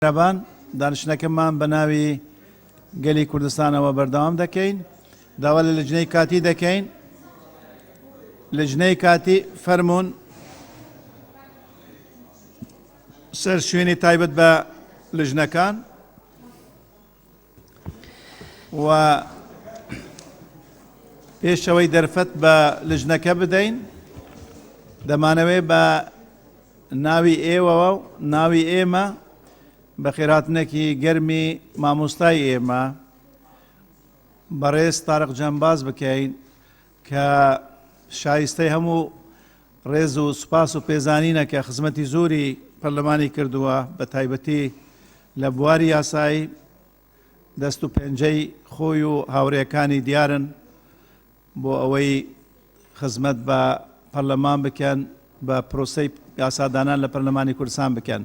میهرەبان، دانیشتنەکەمان بە ناوی گەلی کوردستانەوە بەردەوام دەکەین. داوا لە لجنەی کاتی دەکەین. لجنەی کاتی فەرموون سەر شوێنی تایبەت بە لجنەکان و پێشەوەی دەرفەت بە لجنەکە بدەین دەمانەوێت بە ناوی ئێوەوە و ناوی ئێمە بەخێرهاتنێکی گەرمی مامۆستای ئێمە بەڕێز تارق جەمباز بکەین کە شایستەی هەموو ڕێز و سوپاس و پێزانینە کە خزمەتی زۆری پەرلەمانی کردووە بە تایبەتی لە بواری یاسایی دەست و پەنجەی خۆی و هاوڕێکانی دیارن بۆ ئەوەی خزمەت بە پەرلەمان بکەن بە پرۆسەی یاسادانان لە پەرلەمانی کوردستان بکەن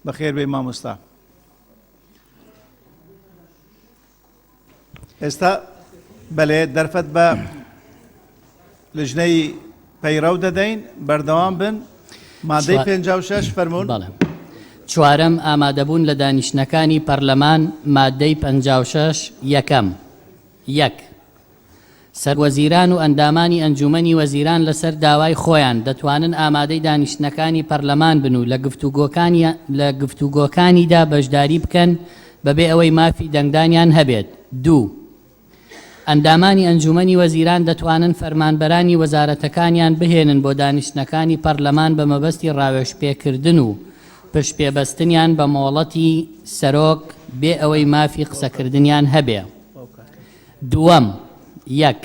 بەخێر بێی مامۆستا ئێستا بەلێ دەرفەت بە لژنەی پەیڕەو دەدەین بەردەوام بن مادەی 56 فەرمونون بەڵێ. چوارەم، ئامادەبوون لە دانیشتنەکانی پەرلەمان مادەی 56 یەکەم، یەک. سەرۆکوەزیران و ئەندامانی ئەنجوومەنی وەزیران لەسەر داوای خۆیان دەتوانن ئامادەی دانیشتنەکانی پەرلەمان بن و لە گفتوگۆکانیدا بەشداری بکەن بەبێ ئەوەی مافی دەنگدانیان هەبێت. دوو. ئەندامانی ئەنجوومەنی وەزیران دەتوانن فەرمانبەرانی وەزارەتەکانیان بهێنن بۆ دانیشتنەکانی پەرلەمان بە مەبەستی ڕاوێژپێکردن و پشتپێبەستنیان بە مۆڵەتی سەرۆک بێ ئەوەی مافی قسەکردنیان هەبێ. دووەم، یەک.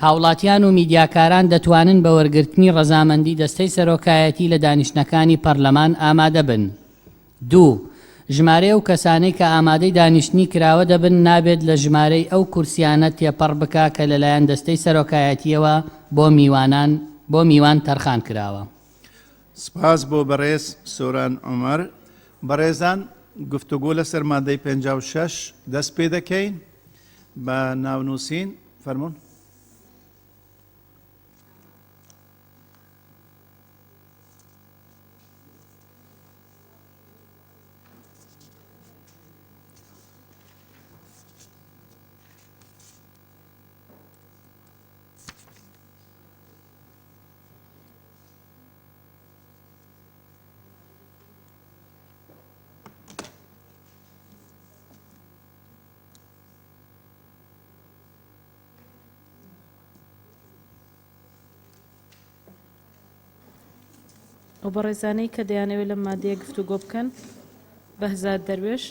هاوڵاتیان و میدیاکاران دەتوانن بە وەرگرتنی ڕەزامەندی دەستەی سەرۆکایەتی لە دانیشتنەکانی پەرلەمان ئامادەبن. دوو. ژمارەی ئەو کەسانەی کە ئامادەی دانیشتنی کراوە دەبن نابێت لە ژمارەی ئەو کورسیانە تێپەڕ بکا کە لەلایەن دەستەی سەرۆکایەتییەوە بۆ میوانان بۆ میوان تەرخان کراوە. سپاس بۆ بەڕێز سۆران عومەر. بەڕێزان گفتوگۆ لەسەر مادەی 56 دەست پێ دەکەین بە ناونووسین فەرموون. ئەو بەڕێزانەی کە دەیانەوێت لەم مادەیە گفتوگۆ بکەن، بەهزاد دەروێش،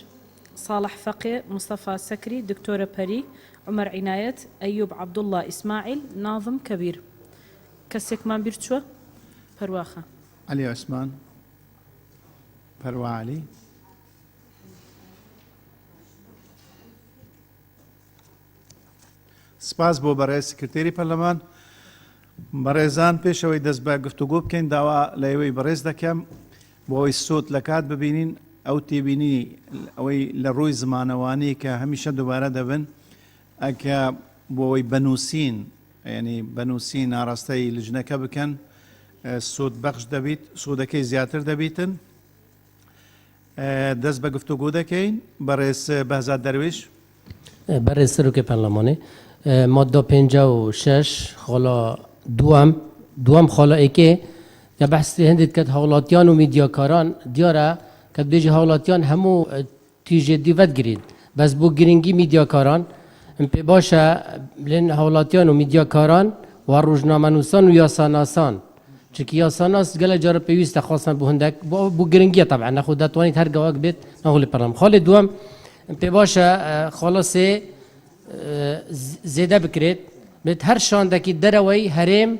ساڵح فەقێ، مستەفا سەکری، دکتۆرە پەری، عومەر عینایەت، ئەیوب عەبدوڵڵا ئیسماعیل، نازم کەبیر. کەسێکمان بیر چووە؟ پەروا خان. عەلی عوسمان، پەروا عەلی. سپاس بۆ بەڕێز سکرتێری پەرلەمان. بەڕێزان پێشەوەی دەست بە گفتوگۆ بکەین داوا لە ئێوەی بەڕێز دەکەم بۆ ئەوەی سوود لە کات ببینین ئەو تێبینی ئەوەی لە ڕووی زمانەوانی کە هەمیشە دووبارە دەبن ئەکە بۆ ئەوەی بەنووسین ینی بەنووسین ئاراستەی لجنەکە بکەن سوود بەخش دەبیت سوودەکەی زیاتر دەبیتن دەست بە گفتوگۆ دەکەین بەڕێز بەهزاد دەرویش. بەڕێز سەرۆکی پەرلەمانێ مادە 56 خاڵا دووەم دووەم خاڵا ئێکێ کە بەحسی هەندێک کەت هاوڵاتیان و میدیاکاران دیارە کە بێژی هاوڵاتیان هەموو تیژێ دیڤەت گرین بەس بۆ گرنگی میدیاکاران م پێ باشە بلێن هاوڵاتیان و میدیاکاران و ڕۆژنامەنووسان و یاساناسان چونکی یاساناس گەلە جارە پێویستە خواستن بۆ هەندێک بۆ گرنگیە تەبعەن نەخۆ دەتوانیت هەر گەواک بێت نەخۆ پەرلەم خاڵی دووەم پێ باشە خاڵە سێ زێدە بکرێت بێت هەر شاندێکی دەرەوەی هەرێم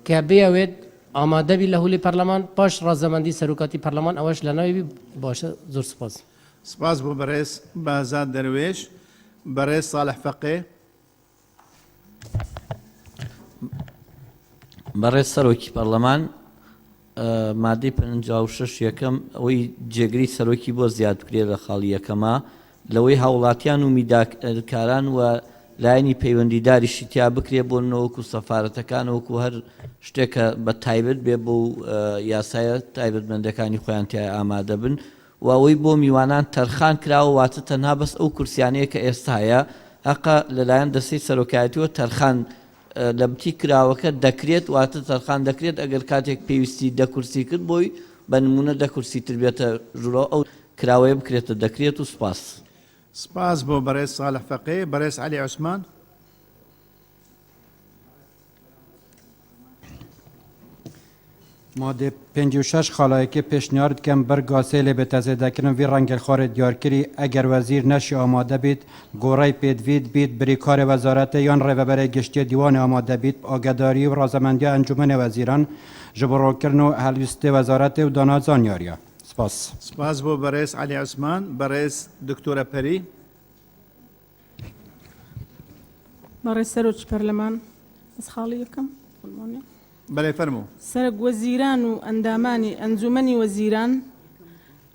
کە بێوێت ئامادەبی لە هولی پەرلەمان پاش ڕازەمەندی سەرۆکاتی پەرلەمان ئەوەش لە ناوی باشە زۆر سپاس. سپاس بۆ بەڕێز بەهزاد دەروێش. بەڕێز ساڵح فەقێ. بەڕێز سەرۆکی پەرلەمان مادەی 56 یەکەم ئەوەی جێگری سەرۆکی بۆ زیاد بکرێت لە خاڵی یەکەما لەوەی هاوڵاتیان و میداکاران و لایەنی پەیوەندیداریشی تیا بکرێ بۆ نەوەکو سەفارەتەکان وەکو هەر شتێکە بە تایبەت بێ بۆ یاسایە تایبەتمەندەکانی خۆیان تیا ئامادە بن. و ئەوەی بۆ میوانان تەرخان کراوە واتە تەنها بەس ئەو کورسیانەیە کە ئێستا هەیە هەقە لەلایەن دەستەی سەرۆکایەتیەوە تەرخان لە بتی کراوەکە دەکرێت واتە تەرخان دەکرێت ئەگەر کاتێک پێویستی دە کورسی کرد بۆی بە نمونە دە کورسی تر بێتە ژورەوە ئەو کراوەیە بکرێتە دەکرێت و سوپاس. سپاس بۆ بەڕێز ساڵح فەقێ. بەڕێز عەلی عوسمان. مادەی 56 خاڵا یەکێ پێشنیار دکەم بڕگا سێ لێ بێتە زێدەکردن ڤی ڕەنگەل خارێ دیارکری ئەگەر وەزیر نەشی ئامادە بیت گۆڕەی پێدڤید بیت بریکارێ وەزارەتێ یان ڕێڤەبەرێ گشتیێ دیوانێ ئامادە بیت ئاگەداری و ڕازەمەندیا ئەنجومەنێ وەزیران ژ بۆ ڕۆکردن و هەڵویستێ وەزارەتێ و دانا زانیاریا. سپاس. سپاس بۆ بەڕێز عەلی عوسمان. بەڕێز دکتۆرە پەری. بەڕێز سەرۆکی پەرلەمان بەس خاڵی یەکەم فەرموونێ. بەلێ فەرموو. سەرەک وەزیران و ئەندامانی ئەنجومەنی وەزیران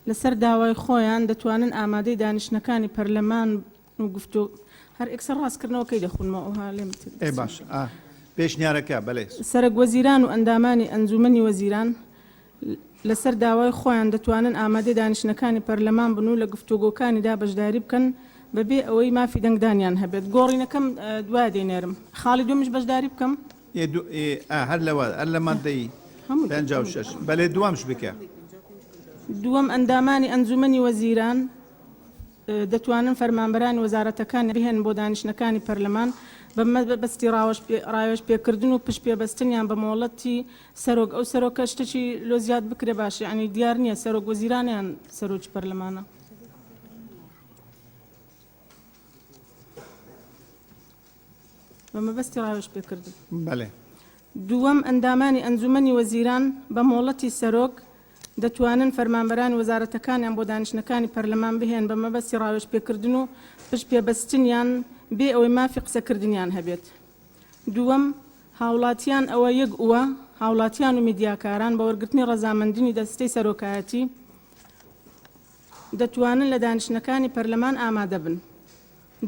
لەسەر داوای خۆیان دەتوانن ئامادەی دانیشتنەکانی پەرلەمان و گفتو هەر ئێکسەر ڕاستکردنەوەکەی دەخونمەوە ئەوها لێم تر ئێ باش ئا پێشنیارەکە بەلێ. سەرەک وەزیران و ئەندامانی ئەنجومەنی وەزیران لەسەر داوای خۆیان دەتوانن ئامادەی دانیشتنەکانی پەرلەمان بن و لە گفتوگۆکانیدا بەشداری بکەن بەبێ ئەوەی مافی دەنگدانیان هەبێت. گۆڕینەکەم دوایە دەینێرم. خاڵی دووەمیش بەشداری بکەم؟ ئێ دو ئێ ئا هەر لەوە هەر لە ماددەی هەموو 56 بەلێ دووەمش بکە. دووەم، ئەندامانی ئەنجومەنی وەزیران دەتوانن فەرمانبەرانی وەزارەتەکان بهێنن بۆ دانیشتنەکانی پەرلەمان بە مەبەستی ڕاوێژ پێکردن و پشت پێبەستنیان بە مۆڵەتی سەرۆک، ئەو سەرۆکە شتێکی لۆ زیاد بکرێ باشە، یانی دیار نییە سەرۆک وەزیرانە یان سەرۆکی پەرلەمانە. بە مەبەستی ڕاوێژ پێکردن. بەلێ. دووەم، ئەندامانی ئەنجومەنی وەزیران بە مۆڵەتی سەرۆک دەتوانن فەرمانبەرانی وەزارەتەکانیان بۆ دانیشتنەکانی پەرلەمان بهێن بە مەبەستی ڕاوێژ پێکردن و پشت پێبەستنیان بێ ئەوەی مافی قسەکردنیان هەبێت. دووەم، هاوڵاتیان ئەوە یەک ئوە هاوڵاتیان و میدیاکاران بە وەرگرتنی ڕەزامەندنی دەستەی سەرۆکایەتی دەتوانن لە دانیشتنەکانی پەرلەمان ئامادەبن.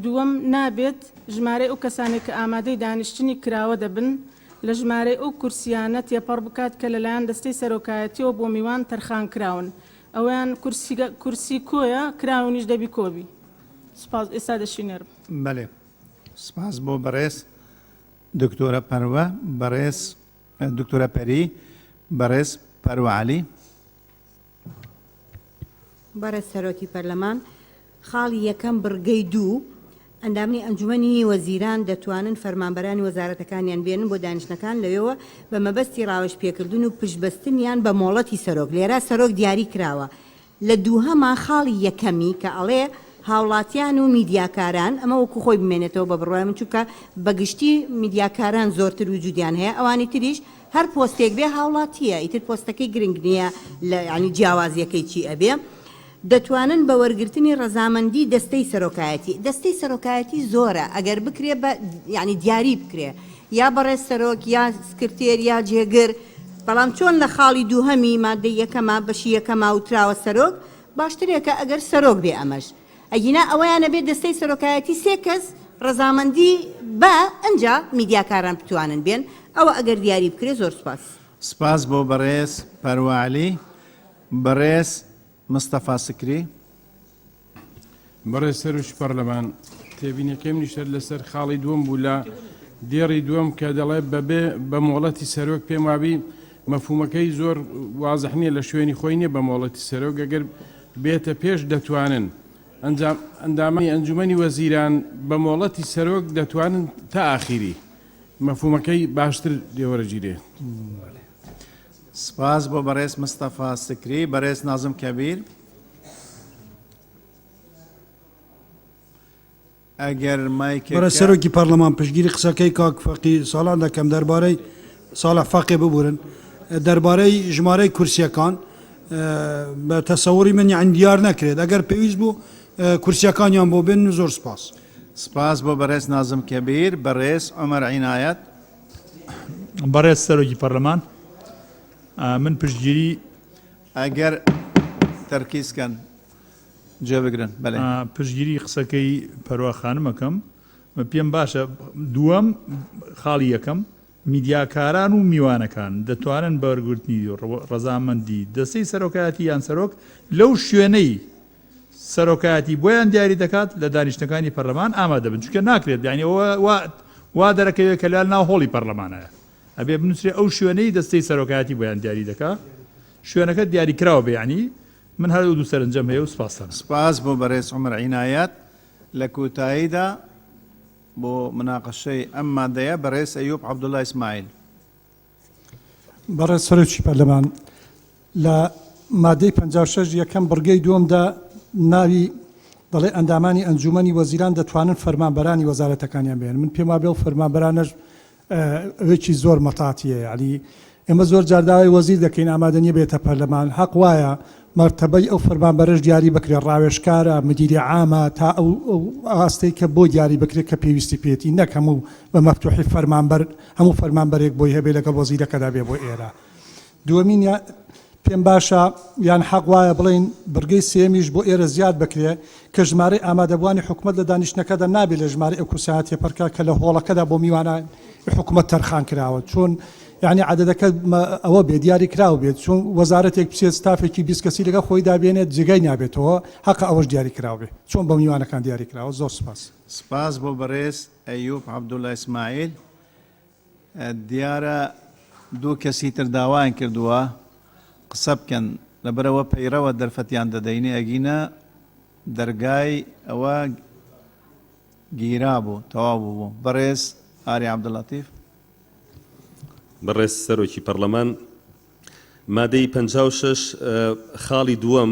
دووەم، نابێت ژمارەی ئەو کەسانەی کە ئامادەی دانیشتنی کراوە دەبن، لە ژمارەی ئەو کورسییانە تێپەڕ بکات کە لەلایەن دەستەی سەرۆکایەتییەوە بۆ میوان تەرخان کراون. ئەوەیان کورسی کورسی کۆیە، کراونیش دەبی کۆ بی. سوپاس. ئێستا دەشینێرم. بەلێ سپاس بۆ بەڕێز دکتۆرە پەروە، بەڕێز دکتۆرە پەری، بەڕێز پەروە عەلی. بەڕێز سەرۆکی پەرلەمان، خاڵی یەکەم بڕگەی دوو، ئەندامنی ئەنجومەنی وەزیران دەتوانن فەرمانبەرانی وەزارەتەکانیان بێنن بۆ دانیشتنەکان لەوێوە بە مەبەستی ڕاوێژ پێکردن و پشتبەستنیان بە مۆڵەتی سەرۆک، لێرە سەرۆک دیاری کراوە لە دووهەما خاڵی یەکەمی کە ئەڵێ هاوڵاتیان و میدیاکاران، ئەمە وەکو خۆی بمێنێتەوە بە بڕوای من چونکە بە گشتی میدیاکاران زۆرتر وجودیان هەیە ئەوانی تریش هەر پۆستێک بێ هاوڵاتییە ئیتر پۆستەکەی گرنگ نییە لە یانی جیاوازیەکەی چی ئەبێ دەتوانن بە وەرگرتنی ڕەزامەندی دەستەی سەرۆکایەتی دەستەی سەرۆکایەتی زۆرە ئەگەر بکرێ بە یانی دیاری بکرێ یا بەڕێز سەرۆک یا سکرتێر یا جێگر بەڵام چۆن لە خاڵی دووهەمی مادەی یەکەما بەشی یەکەما وتراوە سەرۆک باشترێکە ئەگەر سەرۆک بێ ئەمەش ئەگینا ئەوەیان ئەبێ دەستەی سەرۆکایەتی سێ کەس ڕەزامەندی با ئەنجا میدیاکاران بتوانن بێن ئەوە ئەگەر دیاری بکرێ زۆر سوپاس. سپاس بۆ بەڕێز پەروا عەلی. بەڕێز مستەفا سکری. بەڕێز سەرۆکی پەڕلەمان، تێبینیەکەی منیش هەر لەسەر خاڵی دووەم بوو لە دێڕی دووەم کە دەڵێ بەبێ بە مۆڵەتی سەرۆک پێم وابی مەفهومەکەی زۆر وازح نییە لە شوێنی خۆی نییە بە مۆڵەتی سەرۆک ئەگەر بێتە پێش دەتوانن ئەنجام ئەندامانی ئەنجومەنی وەزیران بە مۆڵەتی سەرۆک دەتوانن تا ئاخیری مەفهومەکەی باشتر لێوەرەگیرێ. سپاس بۆ بەڕێز مستەفا سکری. بەڕێز نازم کەبیر. ئەگەر مایکەکە. بەڕێز سەرۆکی پەڕلەمان پشتگیری قسەکەی کاک فەقی ساڵح دەکەم دەربارەی ساڵح فەقێ ببورن دەربارەی ژمارەی کورسیەکان بە تەسەوری من یان دیار نەکرێت ئەگەر پێویست بوو کورسیەکانیان بۆ بێن زۆر سپاس. سپاس بۆ بەڕێز نازم کەبیر. بەڕێز عومەر عینایەت. بەڕێز سەرۆکی پەرلەمان من پشتگیری. ئەگەر تەرکیز کەن جێ بگرن بەلێ. پشتگیری قسەکەی پەروا خانم ئەکەم پێم باشە دووەم خاڵی یەکەم. میدیاکاران و میوانەکان دەتوانن بە وەرگرتنی ڕەزامەندی دەستەی سەرۆکایەتی یان سەرۆک لەو شوێنەی سەرۆکایەتی بۆیان دیاری دەکات لە دانیشتنەکانی پەرلەمان ئامادە بن چونکە ناکرێت یانی ئەوە وا وا دەرەکەوێت کە لە ناو هۆڵی پەرلەمانایە ئەبێ بنووسرێ ئەو شوێنەی دەستەی سەرۆکایەتی بۆیان دیاری دەکا شوێنەکە دیاری کراوە بێ یانی من هەر ئەو دوو سەرنجەم هەیە و سپاستان. سپاس بۆ بەرێز عومەر عینایەت. لە کۆتاییدا بۆ مناقەشەی ئەم مادەیە بەڕێز ئەیوب عەبدوڵا ئیسماعیل. بەڕێز سەرۆکی پەرلەمان، لە مادەی 56 یەکەم بڕگەی دووەمدا ناوی دەڵێ ئەندامانی ئەنجوومەنی وەزیران دەتوانن فەرمانبەرانی وەزارەتەکانیان بێنن. من پێم وابێ ئەو فەرمانبەرانەش ئەوێکی زۆر مەتاتیە یەعنی ئێمە زۆر جار داوای وەزیر دەکەین ئامادە نیە بێتە پەرلەمان هەق وایە مەرتەبەی ئەو فەرمانبەرەش دیاری بکرێت ڕاوێژکارە مدیری عامە تا ئەو ئاستەی کە بۆ دیاری بکرێت کە پێویستی پێێتی نەک هەموو بە مەفتوحی فەرمانبەر هەموو فەرمانبەرێک بۆی هەبێ لەگەڵ وەزیرەکەدا بێ بۆ ئێرە دووەمین پێم باشە یان حەق وایە بڵێین بڕگەی سێیەمیش بۆ ئێرە زیاد بکرێ کە ژمارەی ئامادەبووانی حکومەت لە دانیشتنەکەدا نابێ لە ژمارەی ئەو کورسیانە تێپەرکا کە لە هۆڵەکەدا بۆ میوانانی حکومەت تەرخان کراوە چۆن یانی عەدەدەکە ئەوە بێ دیاری کراو بێت چۆن وەزارەتێک بچێت ستافێکی 20 کەسی لەگەڵ خۆیدا بێنێت جێگای نابێتەوە حەقە ئەوەش دیاری کراو بێ چۆن بۆ میوانەکان دیاری کراوە زۆر سپاس. سپاس بۆ بەڕێز ئەیوب عەبدوڵا ئیسماعیل. دیارە دوو کەسی تر داوایان کردووە قسە بکەن، لەبەرئەوە پەیڕەوە دەرفەتیان دەدەینێ، ئەگینا دەرگای ئەوە گیرابوو، تەواو بووبوو. بەڕێز ئاری عەبدوللەتیف. بەڕێز سەرۆکی پەڕلەمان، مادەی 56 خاڵی دووەم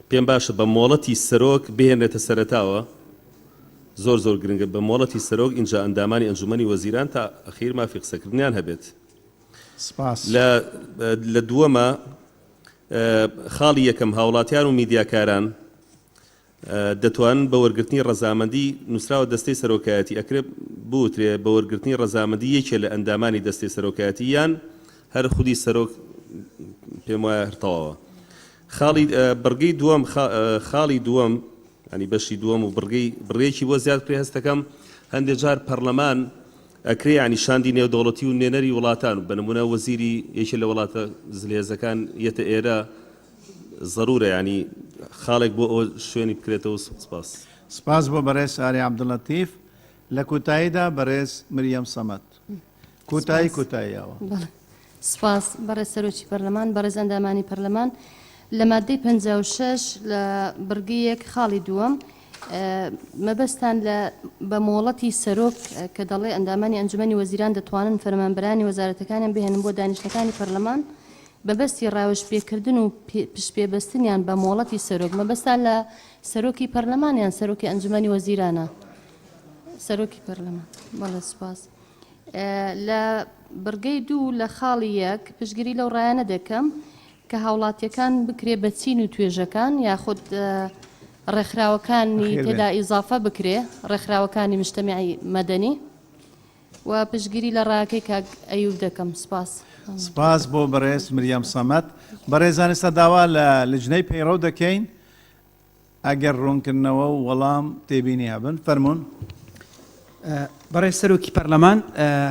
پێم باشە بە مۆڵەتی سەرۆک بهێنرێتە سەرەتاوە، زۆر زۆر گرنگە بە مۆڵەتی سەرۆک ئینجا ئەندامانی ئەنجومەنی وەزیران تا ئەخیر مافی قسەکردنیان هەبێت. سپاس. لە لە دووەمە خاڵی یەکەم هاوڵاتیان و میدیاکاران دەتوانن بە وەرگرتنی ڕەزامەندی، نووسراوە دەستەی سەرۆکایەتی، ئەکرێ بوترێ بە وەرگرتنی ڕەزامەندی یەکێ لە ئەندامانی دەستەی سەرۆکایەتی یان هەر خودی سەرۆک پێم وایە هەر تەواوە. خاڵی بڕگەی دووەم خاڵی دووەم ینی بەشی دووەم و بڕگەی بڕێکی بۆ زیاد بکرێ هەستەکەم هەندێ جار پەرلەمان ئەکرێ ینی شاندی نێودەوڵەتی و نوێنەری وڵاتان بە نمونە وەزیری یەکێ لە وڵاتە زلهێزەکان یەتە ئێرە زەرورە یانی خاڵێک بۆ ئەوە شوێنی بکرێتەوە سپاس. سپاس بۆ بەڕێز ئاری عەبدولەتیف. لە کۆتاییدا بەڕێز مریەم سەمەد. کۆتایی کۆتایی ئەوە. بەڵێ سپاس بەڕێز سەرۆکی پەرلەمان، بەڕێز ئەندامانی پەرلەمان. لە ماددەی 56 لە بڕگەی یەک خاڵی دووەم مەبەستان لە بە مۆڵەتی سەرۆک کە دەڵێ ئەندامانی ئەنجومەنی وەزیران دەتوانن فەرمانبەرانی وەزارەتەکانیان بهێنن بۆ دانیشتنەکانی پەرلەمان مەبەستی ڕاوێژپێکردن و پشتپێبەستنیان بە مۆڵەتی سەرۆک، مەبەستان لە سەرۆکی پەرلەمان یان سەرۆکی ئەنجومەنی وەزیرانە؟ سەرۆکی پەرلەمان. بەڵێ سوپاس. لە بڕگەی دوو لە خاڵی یەک پشتگیری لەو ڕایانە دەکەم کە هاوڵاتیەکان بکرێ بە چین و توێژەکان یاخود ڕێکخراوەکانی تێدا ئیزافە بکرێ ڕێکخراوەکانی مشتەمعی مەدەنی. و پشتگیری لە ڕایەکەی کاک ئەیوب دەکەم. سپاس. سپاس بۆ بەڕێز مریەم سەمەد. بەڕێزان ئێستا داوا لە لجنەی پەیڕەو دەکەین ئەگەر ڕوونکردنەوە و وەڵام تێبینی هەبن فەرموون. بەڕێز سەرۆکی پەرلەمان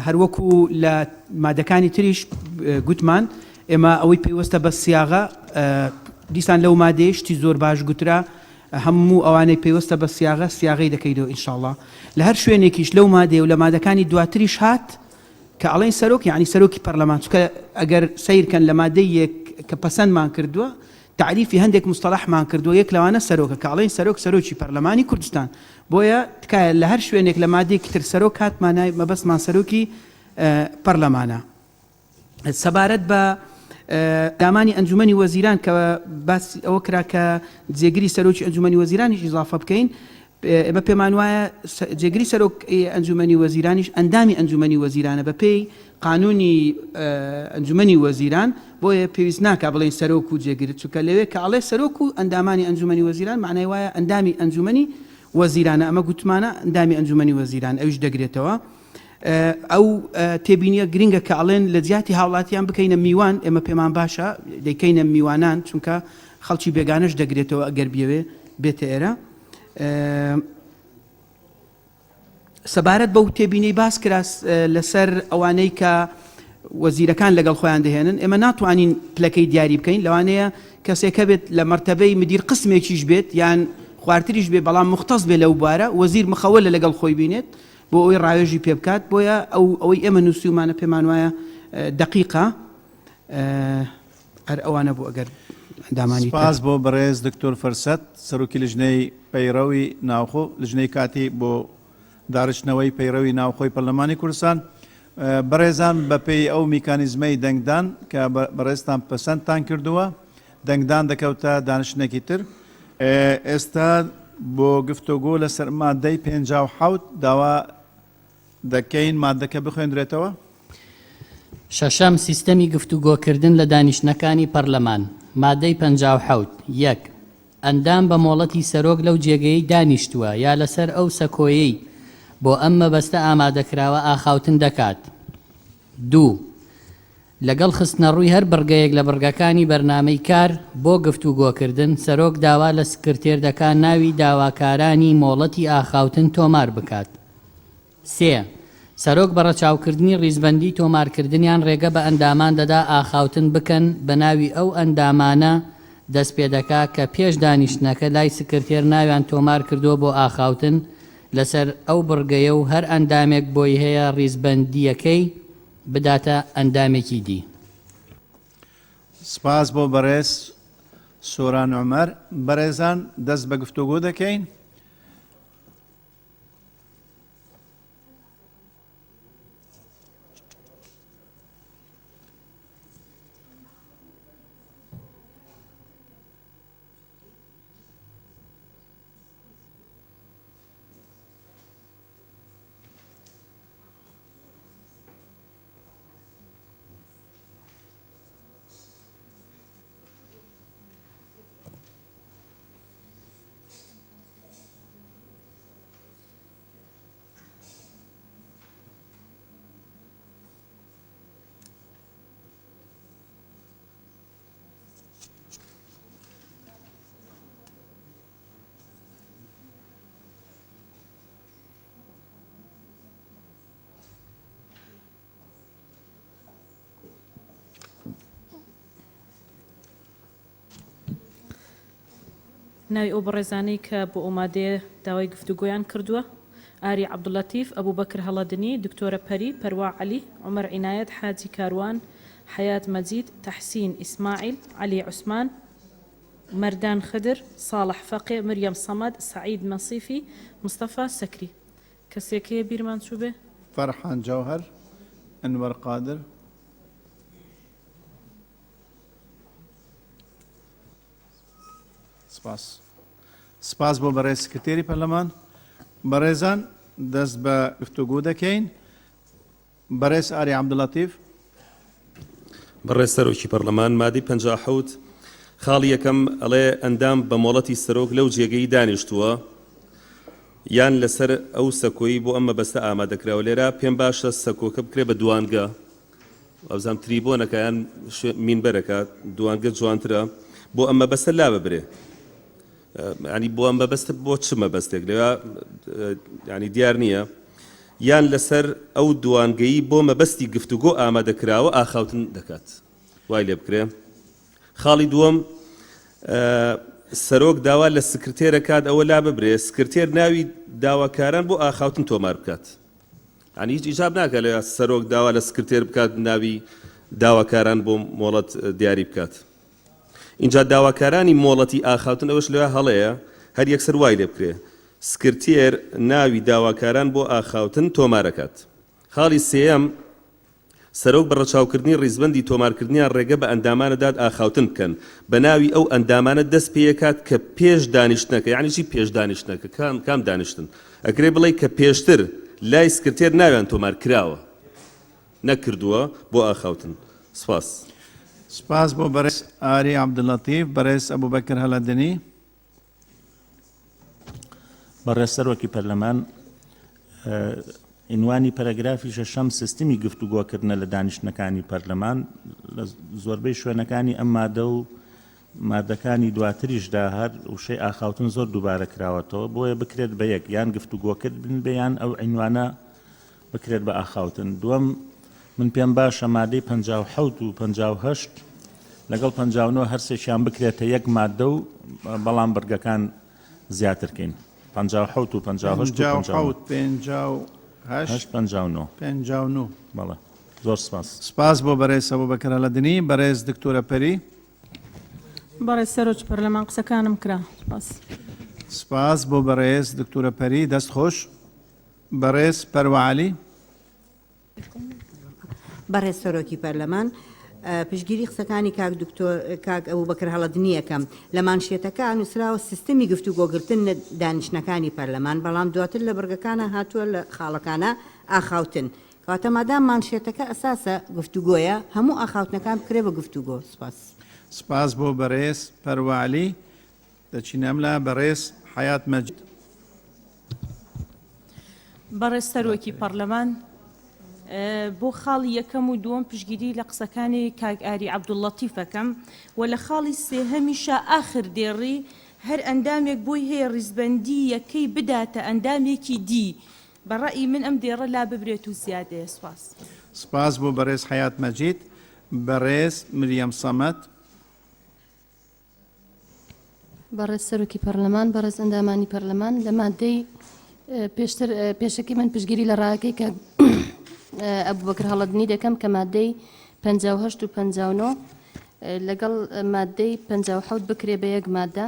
هەروەکو لە مادەکانی تریش گوتمان ئێمە ئەوەی پەیوەستە بە سیاغە دیسان لەو مادەیە شتی زۆر باش گوترا هەموو ئەوانەی پەیوەستە بە سیاغە سیاغەی دەکەینەوە ان شاء اللە لە هەر شوێنێکیش لەو مادەیە و لە مادەکانی دواتریش هات کە ئەڵێن سەرۆک یعنی سەرۆکی پەرلەمان چونکە ئەگەر سەیر کەن لە مادەی یەک کە پەسەندمان کردووە تەعریفی هەندێک مستەڵەحمان کردووە یەک لەوانە سەرۆکە کە ئەڵێن سەرۆک سەرۆکی پەرلەمانی کوردستان بۆیە تکایە لە هەر شوێنێک لە مادەیەکی تر سەرۆک هات مانای مەبەستمان سەرۆکی پەرلەمانە. سەبارەت بە دامانی ئەنجومەنی وەزیران کە باسی ئەوە کرا کە جێگری سەرۆکی ئەنجومەنی وەزیرانیش ئیزافە بکەین ئێمە پێمان وایە جێگری سەرۆک ئەنجومەنی وەزیرانیش ئەندامی ئەنجومەنی وەزیرانە بە پێی قانونی ئەنجومەنی وەزیران بۆیە پێویست ناکا بڵێین سەرۆک و جێگر چونکە لەوێ کە ئەڵێ سەرۆک و ئەندامانی ئەنجومەنی وەزیران معنای وایە ئەندامی ئەنجومەنی وەزیرانە ئەمە گوتمانە ئەندامی ئەنجومەنی وەزیران ئەویش دەگرێتەوە ئەو تێبینیە گرنگە کە ئەڵێن لە جیاتی هاوڵاتیان بکەینە میوان، ئێمە پێمان باشە دەیکەینە میوانان چونکە خەڵکی بێگانەش دەگرێتەوە ئەگەر بیەوێ بێتە ئێرە. سەبارەت بەو تێبینەی باس کرا لەسەر ئەوانەی کە وەزیرەکان لەگەڵ خۆیان دەهێنن، ئێمە ناتوانین پلەکەی دیاری بکەین، لەوانەیە کەسێک هەبێت لە مەرتەبەی مدیر قسمێکیش بێت یان خوارتریش بێت بەڵام موختەس بێت لەو بوارە، وەزیر مخەوەلە لەگەڵ خۆی بینێت بۆ ئەوەی ڕاوێژی پێ بکات، بۆیە ئەو ئەوەی ئێمە نووسیومانە پێمان وایە دەقیقە. هەر ئەوانە بوو ئەگەر ئەندامانی تر. سپاس بۆ بەڕێز دکتۆر فرسەت سەرۆکی لجنەی پەیڕەوی ناوخۆ لجنەی کاتی بۆ داڕشتنەوەی پەیڕەوی ناوخۆی پەرلەمانی کوردستان. بەڕێزان بەپێی ئەو میکانیزمەی دەنگدان کە بەڕێزتان پەسەندتان کردووە دەنگدان دەکەوتە دانیشتنێکی تر. ئێستا بۆ گفتۆگۆ لەسەر مادەی 57 داوا دەکەین مادەکە بخوێندرێتەوە. شەشەم، سیستەمی گفتوگۆکردن لە دانیشتنەکانی پەرلەمان، مادەی 57، یەک. ئەندام بە مۆڵەتی سەرۆک لەو جێگەیەی دانیشتووە یا لەسەر ئەو سەکۆیەی بۆ ئەم مەبەستە ئامادەکراوە ئاخاوتن دەکات. دوو. لەگەڵ خستنەڕووی هەر بڕگەیەک لە بڕگەکانی بەرنامەی کار بۆ گفتوگۆکردن، سەرۆک داوا لە سکرتێر دەکا ناوی داواکارانی مۆڵەتی ئاخاوتن تۆمار بکات. سێ، سەرۆک بە ڕەچاوکردنی ڕیزبەندیی تۆمارکردنیان ڕێگە بە ئەندامان دەدا ئاخاوتن بکەن بە ناوی ئەو ئەندامانە دەست پێدەکا کە پێش دانیشتنەکە لای سکرتێر ناویان تۆمار کردووە بۆ ئاخاوتن لەسەر ئەو بڕگەیە و هەر ئەندامێک بۆی هەیە ڕیزبەندییەکەی بداتە ئەندامێکی دی. سپاس بۆ بەڕێز سۆران عومەر. بەڕێزان دەست بە گفتوگۆ دەکەین. ناوی ئەو بەڕێزانەی کە بۆ ئەو مادەیە داوای گفتوگۆیان کردووە، ئاری عەبدولەتیف، ئەبوبەکر هەڵەدنی، دکتۆرە پەری، پەروا عەلی، عومەر عینایەت، حاجی کاروان، حەیات مەجید، تەحسین ئیسماعیل، عەلی عوسمان، مەردان خدر، ساڵح فەقێ، مریەم سەمەد، سەعید مەسیفی، مستەفا سەکری. کەسێک هەیە بیرمان چووبێ؟ فەرحان جەوهەر، ئەنوەر قادر. سپاس. سپاس بۆ بەڕێز سکرتێری پەرلەمان. بەڕێزان دەست بە گفتوگۆ دەکەین. بەڕێز ئاری عەبدولەتیف. بەڕێز سەرۆکی پەرلەمان، مادەی 57 خاڵی یەکەم ئەڵێ ئەندام بە مۆڵەتی سەرۆک لەو جێگەی دانیشتووە یان لەسەر ئەو سەکۆی بۆ ئەم مەبەستە ئامادەکراوە. لێرە پێم باشە سەکۆکە بکرێ بە دوانگە، وابزانم تریبۆنەکە یان مینبەرەکە، دوانگە جوانترە، بۆ ئەم مەبەستە لاببرێ. ینی بۆ ئەم مەبەستە بۆ چ مەبەستێک لەوێ ینی دیار نییە. یان لەسەر ئەو دوانگەیی بۆ مەبەستی گفتوگۆ ئامادەکراوە ئاخاوتن دەکات وای لێ بکرێ. خاڵی دووەم سەرۆک داوا لە سکرتێرە کات ئەوە لا ببرێ سکرتێر ناوی داواکاران بۆ ئاخاوتن تۆمار بکات. یانی هیچ ئیجاب ناکات لە سەرۆک داوا لە سکرتێر بکات ناوی داواکاران بۆ مۆڵەت دیاری بکات. ئینجا داواکارانی مۆڵەتی ئاخاوتن ئەوەش لەوێ هەڵەیە هەر یەکسەر وای لێ بکرێ سکرتێر ناوی داواکاران بۆ ئاخاوتن تۆمارەکات. خاڵی سێیەم، سەرۆک بە ڕەچاوکردنی ڕیزبەندی تۆمارکردنیان ڕێگە بە ئەندامانە دات ئاخاوتن بکەن بە ناوی ئەو ئەندامانە دەست پێیەکات کە پێش دانیشتنەکە یانی چی پێش دانیشتنەکە کام کام دانیشتن ئەکرێ بڵێی کە پێشتر لای سکرتێر ناویان تۆمار کراوە نەکردووە بۆ ئاخاوتن. سپاس. سپاس بۆ بەڕێز ئاری عەبدولەتیف، بەڕێز ئەبوبەکر هەڵەدنی. بەڕێز سەرۆکی پەرلەمان، عینوانی پەرەگرافی شەشەم سیستمی گفتوگۆکردنە لە دانیشتنەکانی پەرلەمان لە زۆربەی شوێنەکانی ئەم مادە و مادەکانی دواتریشدا هەر وشەی ئاخاوتن زۆر دووبارە کراوەتەوە، بۆیە بکرێت بە یەک، یان گفتوگۆکردن بێ یان ئەو عینوانە بکرێت بە ئاخاوتن. دووەم، من پێم باشە مادەی 57 و 58 لەگەڵ 59 هەرسێکیان بکرێتە یەک مادە و بەڵام بڕگەکان زیاتر کەین. 57 و 58 و 57، 58، 59. 59. بەڵێ. زۆر سپاس. سپاس بۆ بەرێز ئەبوبەکر هەڵەدنی. بەرێز دکتۆرە پەری. بەڕێز سەرۆکی پەرلەمان قسەکانم کرا. سپاس. سپاس بۆ بەڕێز دکتۆرە پەری. دەست خۆش. بەڕێز پەروە عەلی. بەڕێز سەرۆکی پەرلەمان، پشتگیری قسەکانی کاک دکتۆر کاک ئەبوبەکر هەڵەدنی ئەکەم. لە مانشێتەکە نووسراوە سیستمی گفتوگۆگرتن لە دانیشتنەکانی پەرلەمان، بەڵام دواتر لە بڕگەکانا هاتووە لە خاڵەکانا ئاخاوتن. کەواتە مادام مانشێتەکە ئەساسە گفتوگۆیە، هەموو ئاخاوتنەکان بکرێ بە گفتوگۆ. سپاس. سپاس بۆ بەڕێز پەروە عەلی. دەچینە ئەملا بەڕێز حەیات مەجید. بەڕێز سەرۆکی پەڕلەمان، بۆ خاڵی یەکەم و دووەم پشتگیری لە قسەکانی کاک ئاری عەبدوللەتیف ئەکەم و لە خاڵی سێهەمیشا ئاخر دێڕی هەر ئەندامێک بۆی هەیە ڕیزبەندی یەکەی بداتە ئەندامێکی دی بە ڕەئی من ئەم دێڕە لاببرێت و زیادەیە. سپاس. سپاس بۆ بەڕێز حەیات مەجید. بەڕێز مریەم سەمەد. بەڕێز سەرۆکی پەرلەمان، بەڕێز ئەندامانی پەرلەمان، لە مادەی پێشتر پێشەکی من پشتگیری لە ڕایەکەی کاک ئەبوبەکر هەڵەدنی دەکەم کە مادەی 58 و 59 لەگەڵ مادەی 57 بکرێ بە یەک مادە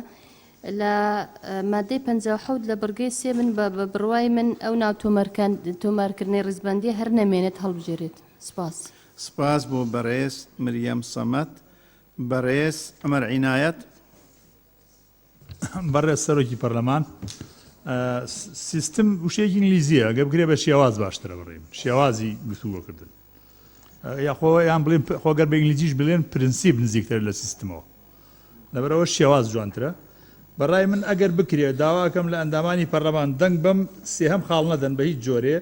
لە مادەی 57 لە بڕگەی سێ من بە بڕوای من ئەو ناو تۆمارکردنی ڕیزبەندی هەر نەمێنێت هەڵبژێرێت سپاس. سپاس بۆ بەڕێز مریەم سەمەد. بەڕێز عومەر عینایەت. بەڕێز سەرۆکی پەرلەمان، سیستم وشەیەکی ئینگلیزییە، گەر بکرێ بە شێواز باشترە بڕیم، شێوازی گفتوگۆکردن. یاخۆ یان بڵێن خۆ گەر بە ئینگلیزیش بڵێن پرنسیپ نزیکترە لە سیستمەوە. لەبەرئەوە شێواز جوانترە. بەڕای من ئەگەر بکرێ داواکەم لە ئەندامانی پەرلەمان دەنگ بەم سێهەم خاڵ نەدەن بە هیچ جۆرێ،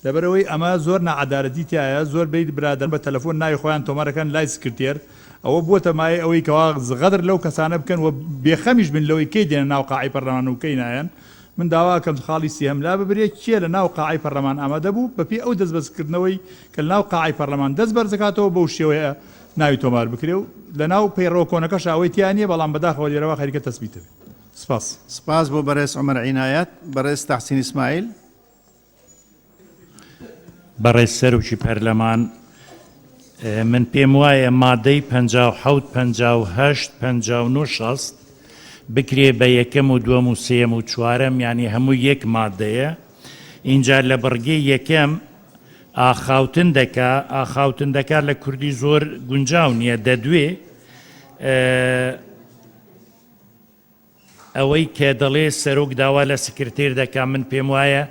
لەبەرئەوەی ئەمە زۆر ناعەدالەتی تیایە، زۆر بەی برادەران بە تەلەفۆن ناوی خۆیان تۆمارەکەن لای سکرتێر، ئەوە بووەتە مایەی ئەوەی کەوا غەدر لەو کەسانە بکەن و بێخەمیش بن لەوەی کەی دێنە ناو قاعەی پەرلەمان و کەی نایەن، من داوا ئەکەم خاڵی سێهەم لاببرێ، کێ لە ناو قاعەی پەرلەمان ئامادە بوو بەپێی ئەو دەستبەرزکردنەوەی کە لە ناو قاعەی پەرلەمان دەست بەرزەکاتەوە بەو شێوەیە ناوی تۆمار بکرێ و لە ناو پەیڕەوە کۆنەکەشا ئەوەی تیا نییە بەڵام بەداخەوە لێرە وا خەریکە تەسبیت ئەبێ. سپاس. سپاس بۆ بەڕێز عومەر عینایەت. بەڕێز تەحسین ئیسماعیل. بەڕێز سەرۆکی پەرلەمان، من پێم وایە مادەی 57، 58، 59، 60 بکرێ بە یەکەم و دووەم و سێیەم و چوارەم، یانی هەموو یەک مادەیە. ئینجا لە بڕگەی یەکەم ئاخاوتن دەکا، ئاخاوتن دەکا لە کوردی زۆر گونجاو نییە، دەدوێ. ئەوەی کە دەڵێ سەرۆک داوا لە سکرتێر دەکا من پێم وایە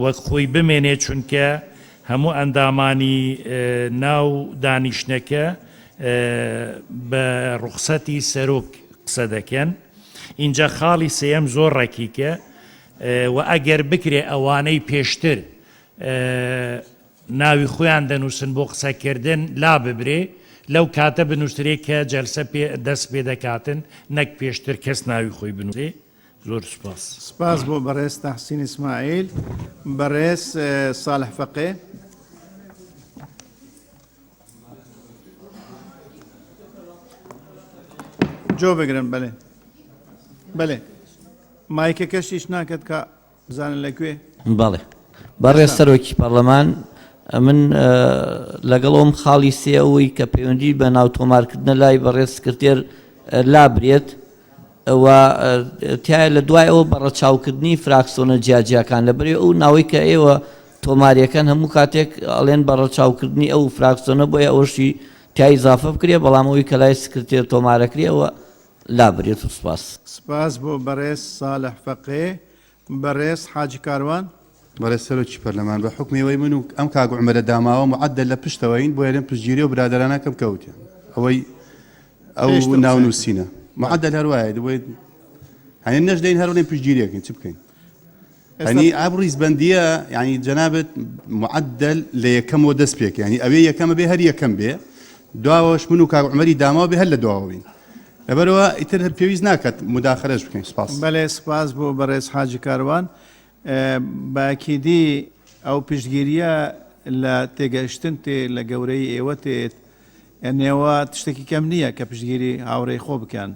وەک خۆی بمێنێ چونکە هەموو ئەندامانی ناو دانیشتنەکە بە ڕوخسەتی سەرۆک قسە دەکەن ئینجا خاڵی سێیەم زۆر ڕەکیکە و ئەگەر بکرێ ئەوانەی پێشتر ناوی خۆیان دەنووسن بۆ قسەکردن لاببرێ، لەو کاتە بنووسرێ کە جەلسە پێ دەست پێ دەکاتن نەک پێشتر کەس ناوی خۆی بنووسێ. زۆر سوپاس. سپاس بۆ بەڕێز تەحسین ئیسماعیل. بەڕێز ساڵح فەقێ. جۆ بگرن بەلێ بەلێ مایکەکەش ئیش ناکەت کە بزانن لە کوێ؟ بەڵێ بەڕێز سەرۆکی پەڕلەمان من لەگەڵ ئەوم خاڵی سێ ئەوەی کە پەیوەندی بە ناو تۆمارکردنە لای بەڕێز سکرتێر لابرێت و تایە لە دوای ئەوە بە ڕەچاوکردنی فراکسۆنە جیاجیاکان لە بەری ئەو ناوەی کە ئێوە تۆماریەکەن هەموو کاتێک ئەڵێن بە ڕەچاوکردنی ئەو فراکسۆنە بۆیە ئەوەشی تای ئیزافە بکرێ بەڵام ئەوەی کە لای سکرتێر تۆمارەکرێ ئەوە لابرێت و سپاس. سپاس بۆ بەڕێز ساڵح فەقێ. بەڕێز حاجی کاروان. بەڕێز سەرۆکی پەرلەمان بە حوکمی ئەوەی من و ئەم کاک عومەرە داماوە معەدەل لە پشتەوەین بۆیە لێم پشتگیری ئەو برادەرانە کەم کە وتیان ئەوەی ئەو پێشتر قسەیان ناو کرد. نووسینە معەدەل هەر وایە بۆیە هەنێ نەشدەین هەر وڵێن پشتگیریەکەین چ بکەین ئێستا یعنی ئەم ڕیزبەندیە یعنی جەنابت معەدەل لە یەکەمەوە دەست پێکە یعنی ئەوێ یەکەمە بێ هەر یەکەم بێ دواوەش من و کاک عومەری داماوە بێ هەر لە دواوە بین. لەبەرئەوە ئیتر پێویست ناکات موداخەلەش بکەین. سپاس. بەلێ سپاس بۆ بەڕێز حاجی کاروان. بە ئەکیدی ئەو پشتگیریە لە تێگەشتن تێ لە گەورەی ئێوە تێت ئەنێوە تشتێکی کەم نییە کە پشتگیری هاوڕێی خۆ بکەن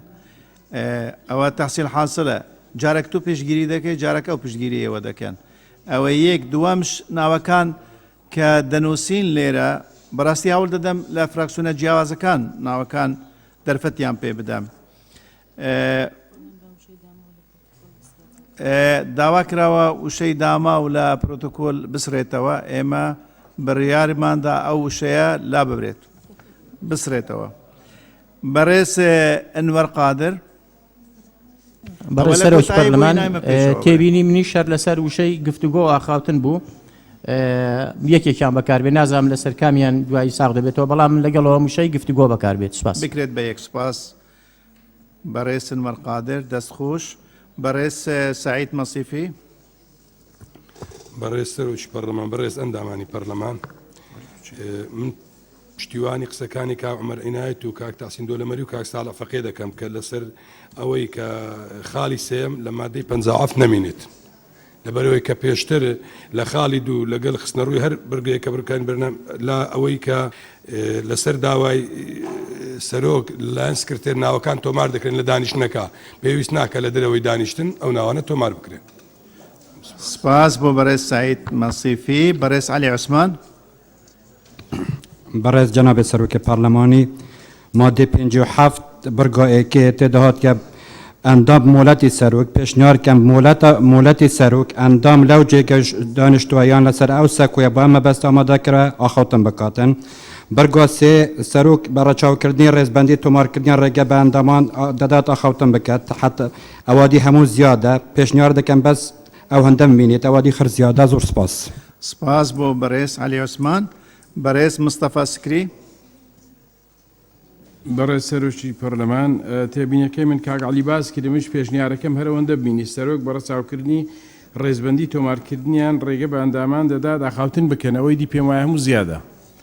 ئەوە تەحسیل حاسلە جارێک تۆ پشتگیری دەکەی جارێک ئەو پشتگیری ئێوە دەکەن ئەوە یەک دووەمش ناوەکان کە دەنووسین لێرە بەڕاستی هەوڵ دەدەم لە فراکسیۆنە جیاوازەکان ناوەکان دەرفەتیان پێ بدەم. داوا کراوە وشەی داماو لە پرۆتۆکۆل بسرێتەوە، ئێمە بڕیارماندا ئەو وشەیە لاببرێت بسرێتەوە. بەڕێز ئەنوەر قادر. بەڕێز سەرۆکی پەرلەمان، تێبینی منیش هەر لەسەر وشەی گفتوگۆ و ئاخاوتن بوو، یەکێکیان بەکاربێت، نازانم لەسەر کامیان دوایی ساغ دەبێتەوە، بەڵام من لەگەڵ ئەوەم وشەی گفتوگۆ بەکاربێت. سوپاس. بکرێت بە یەک. سوپاس بەڕێز سنوەر قادر، دەست خۆش. بەڕێز سەعید مەسیفی. بەڕێز سەرۆکی پەرلەمان، بەڕێز ئەندامانی پەرلەمان، من پشتیوانی قسەکانی کاک عومەر عینایەت و کاک تەحسین دۆلەمەری و کاک ساڵح فەقێ دەکەم کە لەسەر ئەوەی کە خاڵی سێیەم لە مادەی 57 نەمینێت. لەبەرئەوەی کە پێشتر لە خاڵی دوو لەگەل خستنەڕووی هەر بڕگەیەک کە بڕگەکانی بەرنامە لە ئەوەی کە لەسەر داوای سەرۆک لەلایەن سکرتێر ناوەکان تۆمار دەکرێن لە دانیشتنەکە پێویست ناکە لە دەرەوەی دانیشتن ئەو ناوانە تۆمار بکرێن. سپاس بۆ بەڕێز سەعید مەسیفی. بەڕێز عەلی عوسمان. بەڕێز جەنابێ سەرۆکێ پەرلەمانی، مادەی 57 بڕگا ئێکێ تێدا هاتگە ئەندام مۆلەتی سەرۆک پێشنیار کەم مۆلەتە مۆلەتی سەرۆک ئەندام لەو جێگە دانیشتووە یان لەسەر ئەو سەکۆیە بۆ ئەم مەبەستە ئامادە کرا ئاخاوتن بکاتن. بڕگا سێ سەرۆک بە ڕەچاوکردنی ڕێزبەندی تۆمارکردنیان ڕێگە بە ئەندامان دەدات ئاخاوتن بکات حەت ئەوادی هەموو زیادە پێشنیار دەکەم بەس ئەو هەندە بمینێت ئەوادی خر زیادە زۆر سپاس. سپاس بۆ بەڕێز عەلی عوسمان. بەڕێز مستەفا سکری. بەڕێز سەرۆکی پەرلەمان، تێبینیەکەی من کاک عەلی باس کرد، منیش پێشنیارەکەم هەر ئەوەندە ببینی، سەرۆک بە ڕەچاوکردنی ڕێزبەندی تۆمارکردنیان ڕێگە بە ئەندامان دەدات ئاخاوتن بکەن، ئەوەی دی پێم وایە هەموو زیادە.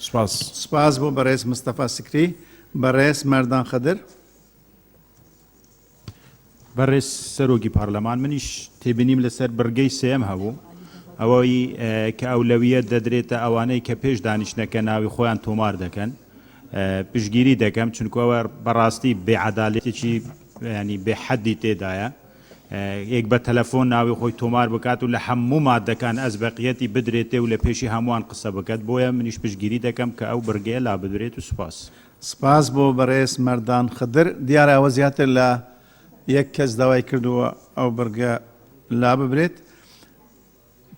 سپاس. سپاس بۆ بەڕێز مستەفا سکری. بەڕێز مەردان خدر. بەڕێز سەرۆکی پارلەمان منیش تێبینیم لەسەر بڕگەی سێیەم هەبوو ئەوەی کە ئەولەویەت دەدرێتە ئەوانەی کە پێش دانیشتنەکە ناوی خۆیان تۆمار دەکەن پشتگیری دەکەم چونکو ئەوە بەڕاستی بێعەدالەتێکی ینی بێحەدی تێدایە یەک بە تەلەفۆن ناوی خۆی تۆمار بکات و لە هەموو مادەکان ئەزبەقیەتی بدرێتێ و لە پێشی هەمووان قسە بکات بۆیە منیش پشتگیری دەکەم کە ئەو بڕگەیە لاببرێت و سوپاس. سپاس بۆ بەڕێز مەردان خدر. دیارە ئەوە زیاتر لە یەک کەس داوای کردووە ئەو بڕگە لاببرێت.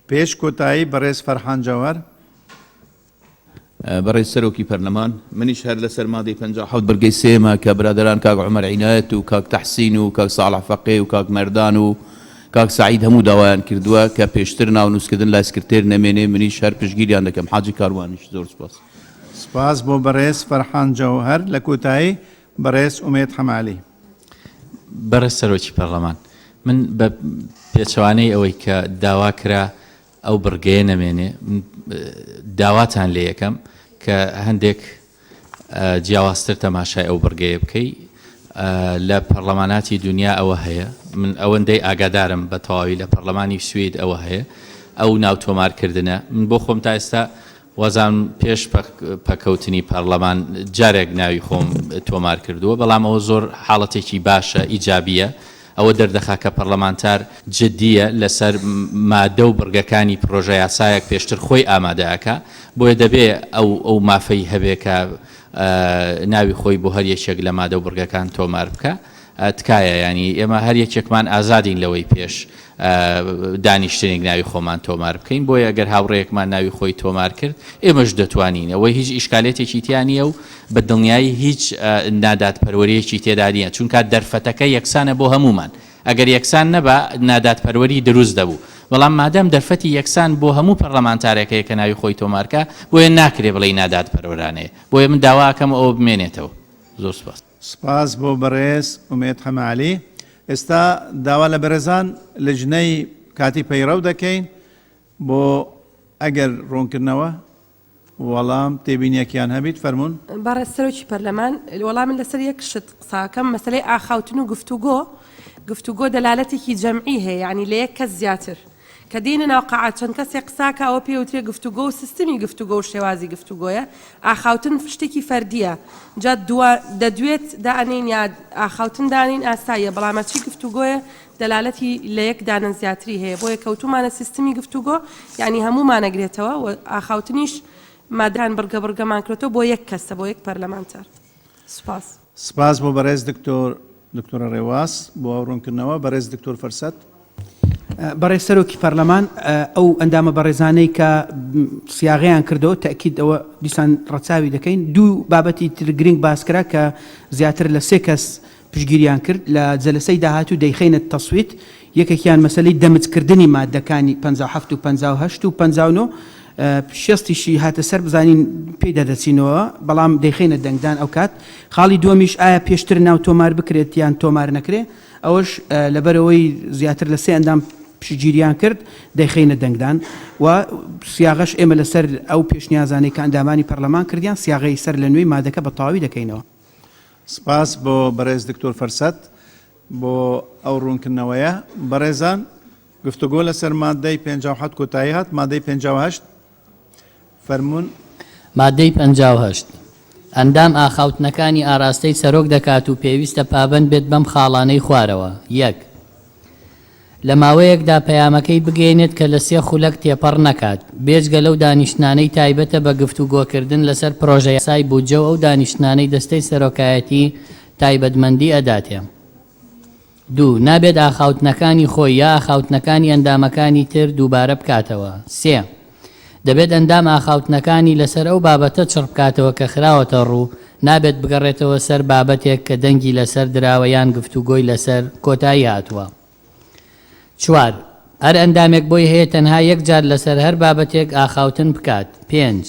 پێش کۆتایی بەڕێز فەرحان جەوهەر. بەڕێز سەرۆکی پەرلەمان، منیش هەر لەسەر مادەی 57 بڕگەی سێیەمە کە برادەران کاک عومەر عینایەت و کاک تەحسین و کاک ساڵح فەقێ و کاک مەردان و کاک سەعید هەموو داوایان کردووە کە پێشتر ناونووسکردن لای سکرتێر نەمێنێ، منیش هەر پشتگیریان دەکەم. حاجی کاروانیش زۆر سوپاس. سپاس بۆ بەڕێز فەرحان جەوهەر، لە کۆتایی بەڕێز ئومێد حەمەعەلی. بەڕێز سەرۆکی پەرلەمان، من بە پێچەوانەی ئەوەی کە داوا کرا ئەو بڕگەیە نەمێنێ، من داواتان لێ یەکەم کە هەندێک جیاوازتر تەماشای ئەو بڕگەیە بکەی. لە پەرلەماناتی دونیا ئەوە هەیە، من ئەوەندەی ئاگادارم بە تەواوی لە پەرلەمانی سوید ئەوە هەیە، ئەو ناو تۆمارکردنە، من بۆ خۆم تا ئێستا وازانم پێش پەکەوتنی پەرلەمان جارێک ناوی خۆم تۆمار کردووە، بەڵام ئەوە زۆر حاڵەتێکی باشە، ئیجابییە، ئەوە دەردەخا کە پەرلەمانتار جدییە لەسەر مادە و بڕگەکانی پڕۆژەیاسایەک پێشتر خۆی ئامادە ئەکا، بۆیە دەبێ ئەو ئەو مافەی هەبێ کە ناوی خۆی بۆ هەر یەکێک لە مادە و بڕگەکان تۆمار بکا. تکایە یانی ئێمە هەر یەکێکمان ئازادین لەوەی پێش دانیشتنێک ناوی خۆمان تۆمار بکەین، بۆیە گەر هاوڕێیەکمان ناوی خۆی تۆمار کرد ئێمەش دەتوانین، ئەوەی هیچ ئیشکالێتێکی تیا نییە و بە دڵنیایی هیچ نادادپەروەرییەکی تێدا نییە، چونکا دەرفەتەکە یەکسانە بۆ هەموومان، ئەگەر یەکسان نەبا نادادپەروەری دروست دەبوو، بەڵام مادام دەرفەتی یەکسان بۆ هەموو پەرلەمانتارێک هەیە کە ناوی خۆی تۆمار کا، بۆیە ناکرێ بڵێی نادادپەروەرانەیە، بۆیە من داوا ئەکەم ئەوە بمێنێتەوە. زۆر سوپاس. سپاس بۆ بەڕێز ئومێد حەمەعەلی. ئێستا داوا لە بەڕێزان لجنەی کاتی پەیڕەو دەکەین بۆ ئەگەر ڕوونکردنەوە. وەڵام تێبینیەکیان هەبیت فەرموون. بەڕێز سەرۆکی پەرلەمان وەڵا من لەسەر یەک شت قساکەم مەسەلەی ئاخاوتن و گفتوگۆ گفتوگۆ دەلالەتێکی جەمعی هەیە یانی لە یەک کەس زیاتر کە دێینە ناو قاعە چەند کەسێک قساکا ئەوە پێ وترێ گفتوگۆ و سیستمی گفتوگۆ و شێوازی گفتوگۆیە ئاخاوتن شتێکی فەردیە جا دوا دەدوێت دائەنێین یا ئاخاوتن دانێین ئاساییە بەڵام هەرچی گفتوگۆیە دەلالەتی لە یەک دانە زیاتری هەیە بۆیە کەوتومانە سیستمی گفتوگۆ یانی هەموومان ئەگرێتەوە و ئاخاوتنیش مادان بڕگە بڕگەمان کرۆتەوە بۆ یەک کەسە بۆ یەک پەرلەمانتار سوپاس. سپاس بۆ بەڕێز دکتۆر دکتۆرە ڕێواس بۆ ئەو ڕوونکردنەوە. بەڕێز دکتۆر فرسەت. بەڕێز سەرۆکی پەرلەمان ئەو ئەندامە بەڕێزانەی کە سیاغەیان کردەوە تەئکید ئەوە دیسان ڕەچاوی دەکەین. دوو بابەتی تر گرنگ باس کرا کە زیاتر لە سێ کەس پشتگیریان کرد، لە جەلەسەی داهاتوو دەیخەینە تەسویت، یەکێکیان مەسەلەی دەمجکردنی ماددەکانی 57 و 58 و 59، شێستیشی هاتە سەر بزانین پێیدا دەچینەوە، بەڵام دەیخەینە دەنگدان ئەوکات. خاڵی دووەمیش ئایا پێشتر ناو تۆمار بکرێت یان تۆمار نەکرێ، ئەوەش لەبەرئەوەی زیاتر لە سێ ئەندام پشتگیریان کرد دەیخەینە دەنگدان و سیاغەش ئێمە لەسەر ئەو پێشنیازانەی کە ئەندامانی پەرلەمان کردیان سیاغەی سەر لە نوێی مادەکە بە تەواوی دەکەینەوە. سپاس بۆ بەڕێز دکتۆر فەرسەت بۆ ئەو ڕوونکردنەوەیە. بەڕێزان گفتوگۆ لەسەر ماددەی 57 کۆتایی هات، ماددەی 58 فەرموون. ماددەی 58، ئەندام ئاخاوتنەکانی ئاراستەی سەرۆک دەکات و پێویستە پابەند بێت بەم خاڵانەی خوارەوە، یەک. لە ماوەیەکدا پەیامەکەی بگەیەنێت کە لە سێ خولەک تێپەڕ نەکات، بێجگە لەو دانیشتنانەی تایبەتە بە گفتوگۆکردن لەسەر پرۆژەیاسای بودجە و ئەو دانیشتنانەی دەستەی سەرۆکایەتی تایبەتمەندی ئەداتێ. دوو، نابێت ئاخاوتنەکانی خۆی یا ئاخاوتنەکانی ئەندامەکانی تر دووبارە بکاتەوە. سێ، دەبێت ئەندام ئاخاوتنەکانی لەسەر ئەو بابەتە چڕ بکاتەوە کە خراوەتە ڕوو، نابێت بگەڕێتەوە سەر بابەتێک کە دەنگی لەسەر دراوە یان گفتوگۆی لەسەر کۆتایی هاتووە. چوار، هەر ئەندامێک بۆی هەیە تەنها یەک جار لەسەر هەر بابەتێک ئاخاوتن بکات. پێنج،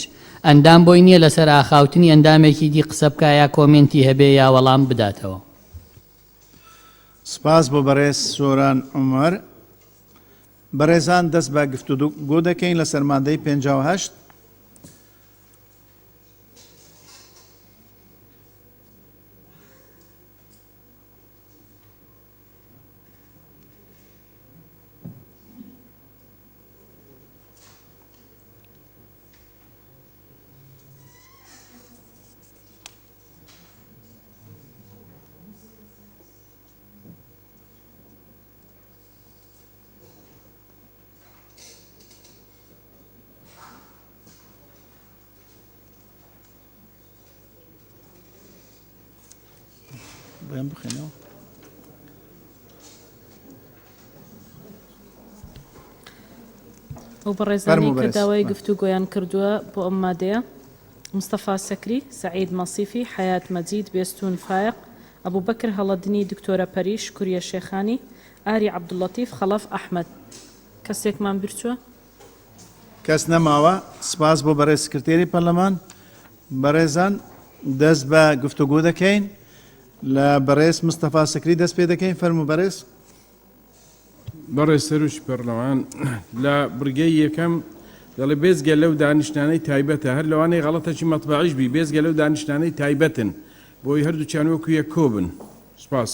ئەندام بۆی نییە لەسەر ئاخاوتنی ئەندامێکی دی قسە بکا یا کۆمێنتی هەبێ یا وەڵام بداتەوە. سپاس بۆ بەڕێز سۆران عومەر. بەڕێزان دەست بە گفتوگۆ دەکەین لەسەر مادەی 58. بۆیان بخوێنەوە. ئەو بەڕێزانەی کە داوای گفتوگۆیان کردووە بۆ ئەم مادەیە، مستەفا سەکری، سەعید مەسیفی، حەیات مەجید، بێستوون فایەق، ئەبوبەکر هەڵەدنی، دکتۆرە پەری، شکوریە شێخانی، ئاری عەبدولەتیف، خەڵەف ئەحمەد. کەسێکمان بیرچووە؟ کەس نەماوە. سپاس بۆ بەڕێز سکرتێری پەرلەمان. بەڕێزان دەست بە گفتوگۆ دەکەین. لە بەڕێز مستەفا سکری دەست پێ دەکەین. فەرموو بەڕێز. بەڕێز سەرۆکی پەرلەمان لە بڕگەی یەکەم دەڵێ بێجگە لەو دانیشتانەی تایبەتە هەر لەوانەیە غەڵەتەکی مەتبەعیش بی بێجگە لەو دانیشتانەی تایبەتن بۆی هەردووکیان وەکو یەک کۆ بن سپاس.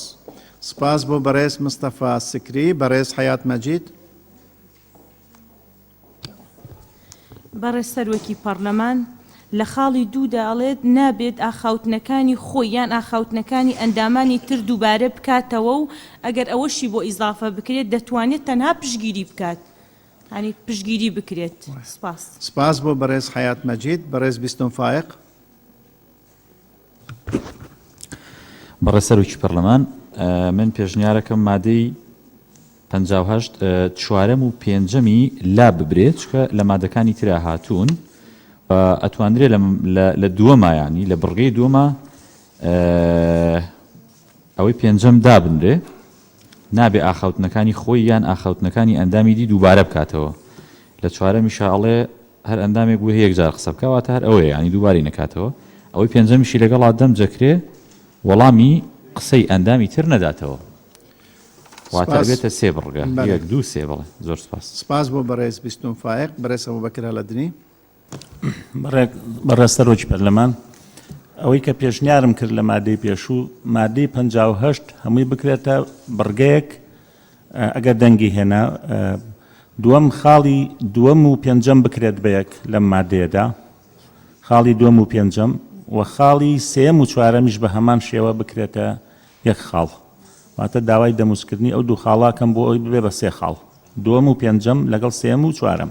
سپاس بۆ بەڕێز مستەفا سکری. بەڕێز حەیات مەجید. بەڕێز سەرۆکی پەڕلەمان لە خاڵی دوودا ئەڵێت نابێت ئاخاوتنەکانی خۆی یان ئاخاوتنەکانی ئەندامانی تر دووبارە بکاتەوە و ئەگەر ئەوەشی بۆ ئیزافە بکرێت دەتوانێت تەنها پشتگیری بکات یانی پشتگیری بکرێت. سپاس. سپاس بۆ بەڕێز حەیات مەجید. بەڕێز بیستون فایەق. بەڕێز سەرۆکی پەرلەمان من پێشنیارەکەم مادەی 58 چوارەم و پێنجەمی لا ببرێ چکە لە مادەکانی ترا هاتوون و ئەتواندرێ لە دووەما یانی لە بڕگەی دووەما ئەوەی پێنجەم دابنرێ نابێ ئاخاوتنەکانی خۆی یان ئاخاوتنەکانی ئەندامی دی دووبارە بکاتەوە لە چوارەمیشا ئەڵێ هەر ئەندامێک بووی یەک جار قسە بکا واتە هەر ئەوەیە یانی دووبارەی نەکاتەوە ئەوەی پێنجەمیشی لەگەڵا دەمج ئەکرێ وەڵامی قسەی ئەندامی تر نەداتەوە واتە سپاس. ئەبێتە سێ بڕگە بەڵێ. یەک دوو سێ بەڵێ زۆر سپاس. سپاس بۆ بەڕێز بیستون فایەق. بەڕێز ئەبوبەکر هەڵەدنی. بەڕێز سەرۆکی پەرلەمان، ئەوەی کە پێشنیارم کرد لە مادەی پێشوو، مادەی 58 هەمووی بکرێتە بڕگەیەک ئەگەر دەنگی هێنا، دووەم خاڵی دووەم و پێنجەم بکرێت بە یەک لەم مادەیەدا، خاڵی دووەم و پێنجەم و خاڵی سێیەم و چوارەمیش بە هەمان شێوە بکرێتە یەک خاڵ. واتە داوای دەموچکردنی ئەو دوو خاڵە کەم بۆ ئەوەی ببێ بە سێ خاڵ، دووەم و پێنجەم لەگەڵ سێیەم و چوارەم.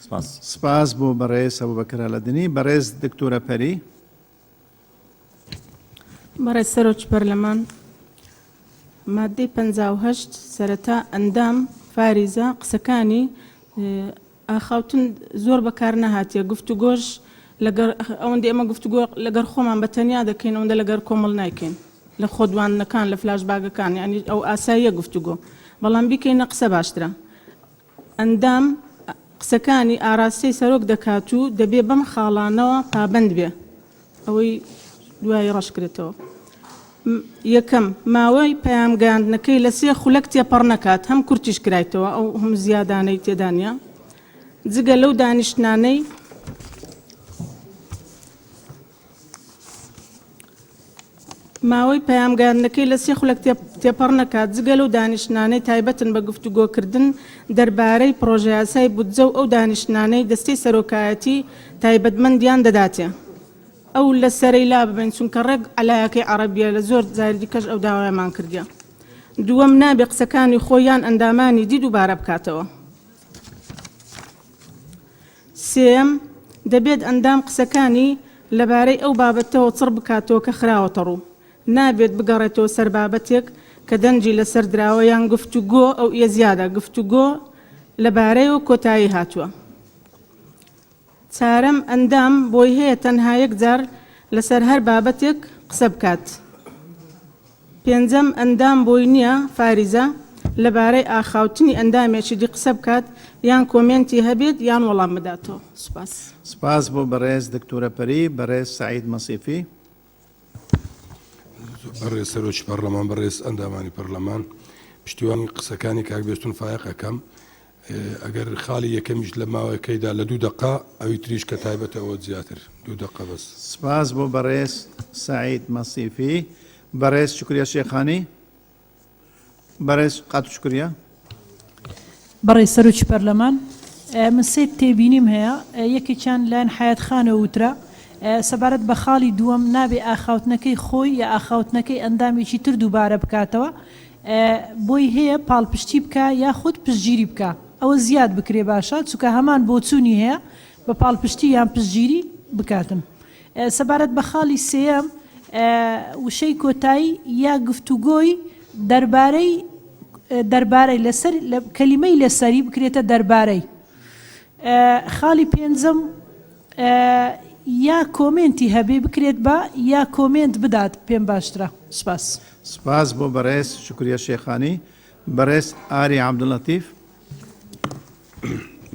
سپاس. سپاس بۆ بەڕێز ئەبوبەکر هەلەدنی. بەڕێز دکتۆرە پەری. بەڕێز سەرۆکی پەرلەمان، ماددەی 58 سەرەتا ئەندام فاریزە قسەکانی ئاخاوتن زۆر بەکار نەهاتیە، گفتوگۆش لەگەر ئەوەندەی ئێمە گفتوگۆ لەگەر خۆمان بە تەنیا دەکەین ئەوەندە لەگەر کۆمەڵ نایکەین لە خۆدواندنەکان لە فلاشباگەکان یانی ئەو ئاساییە گفتوگۆ بەڵام بیکەینە قسە باشترە. ئەندام قسەکانی ئاراستەی سەرۆک دەکات و دەبێ بەم خاڵانەوە پابەند بێ، ئەوەی دوایی ڕەش کرێتەوە. یەکەم، ماوەی پەیام گەیاندنەکەی لە سێ خولەک تێپەڕ نەکات، هەم کورتیش کرایتەوە، ئەو هەم زیادانەی تێدا نییە، جگە لەو دانیشتنانەی ماوەی پەیامگەیاندنەکەی لە سێ خولەک تێپەڕ نەکات، جگە لەو دانیشتنانەی تایبەتن بە گفتوگۆکردن دەربارەی پڕۆژەیاسای بودجە و ئەو دانیشتنانەی دەستەی سەرۆکایەتی تایبەتمەندیان دەداتێ. ئەو لە سەرەی لاببەین چونکە ڕێک عەلایەکەی عەڕەبیە لە زۆر جاری دیکەش ئەو داوایەمان کردیە. دووەم، نابێ قسەکانی خۆی یان ئەندامانی دی دووبارە بکاتەوە. سێیەم، دەبێت ئەندام قسەکانی لەبارەی ئەو بابەتەوە چڕ بکاتەوە کە خراوەتەڕوو، نابێت بگەڕێتەوە سەر بابەتێک کە دەنگی لەسەر دراوە یان گفتوگۆ، ئەو ە زیادە، گفتوگۆ لەبارەیەوە کۆتایی هاتووە. چارەم، ئەندام بۆی هەیە تەنها یەک جار لەسەر هەر بابەتێک قسە بکات. پێنجەم، ئەندام بۆی نییە، فاریزە، لەبارەی ئاخاوتنی ئەندامێکی دی قسە بکات یان کۆمێنتی هەبێت یان وەڵام بداتەوە. سوپاس. سپاس بۆ بەڕێز دکتۆرە پەری. بەڕێز سەعید مەسیفی. بەڕێز سەرۆکی پەڕلەمان، بەڕێز ئەندامانی پەڕلەمان، پشتیوانی قسەکانی کاک بێستون فایەق ئەکەم. ئەگەر خاڵی یەکەمیش لە ماوەکەیدا لە دوو دەقە، ئەوی تریش کە تایبەتە ئەوە زیاتر دوو دەقە بەس. سپاس بۆ بەڕێز سەعید مەسیفی. بەڕێز شوکریە شێخانی. بەڕێز خاتوو شوکریە. بەڕێز سەرۆکی پەرلەمان، من سێ تێبینیم هەیە، یەکێکیان لایەن حەیات خانەوە وترا سەبارەت بە خاڵی دووەم، نابێ ئاخاوتنەکەی خۆی یا ئاخاوتنەکەی ئەندامێکی تر دووبارە بکاتەوە، بۆی هەیە پاڵپشتی بکا یاخود پشتگیری بکا ئەوە زیاد بکرێ باشە چونکە هەمان بۆچوونی هەیە بە پاڵپشتی یان پشتگیری بکاتن سەبارەت بە خاڵی سێیەم وشەی کۆتایی یا گفتوگۆی دەربارەی دەربارەی لەسەر کەلیمەی لەسەری بکرێتە دەربارەی خاڵی پێنجەم یا کۆمێنتی هەبێ بکرێت بە یا کۆمێنت بدات پێم باشترە سپاس. سپاس بۆ بەڕێز شوکریە شێخانی. بەڕێز ئاری عەبدولەتیف.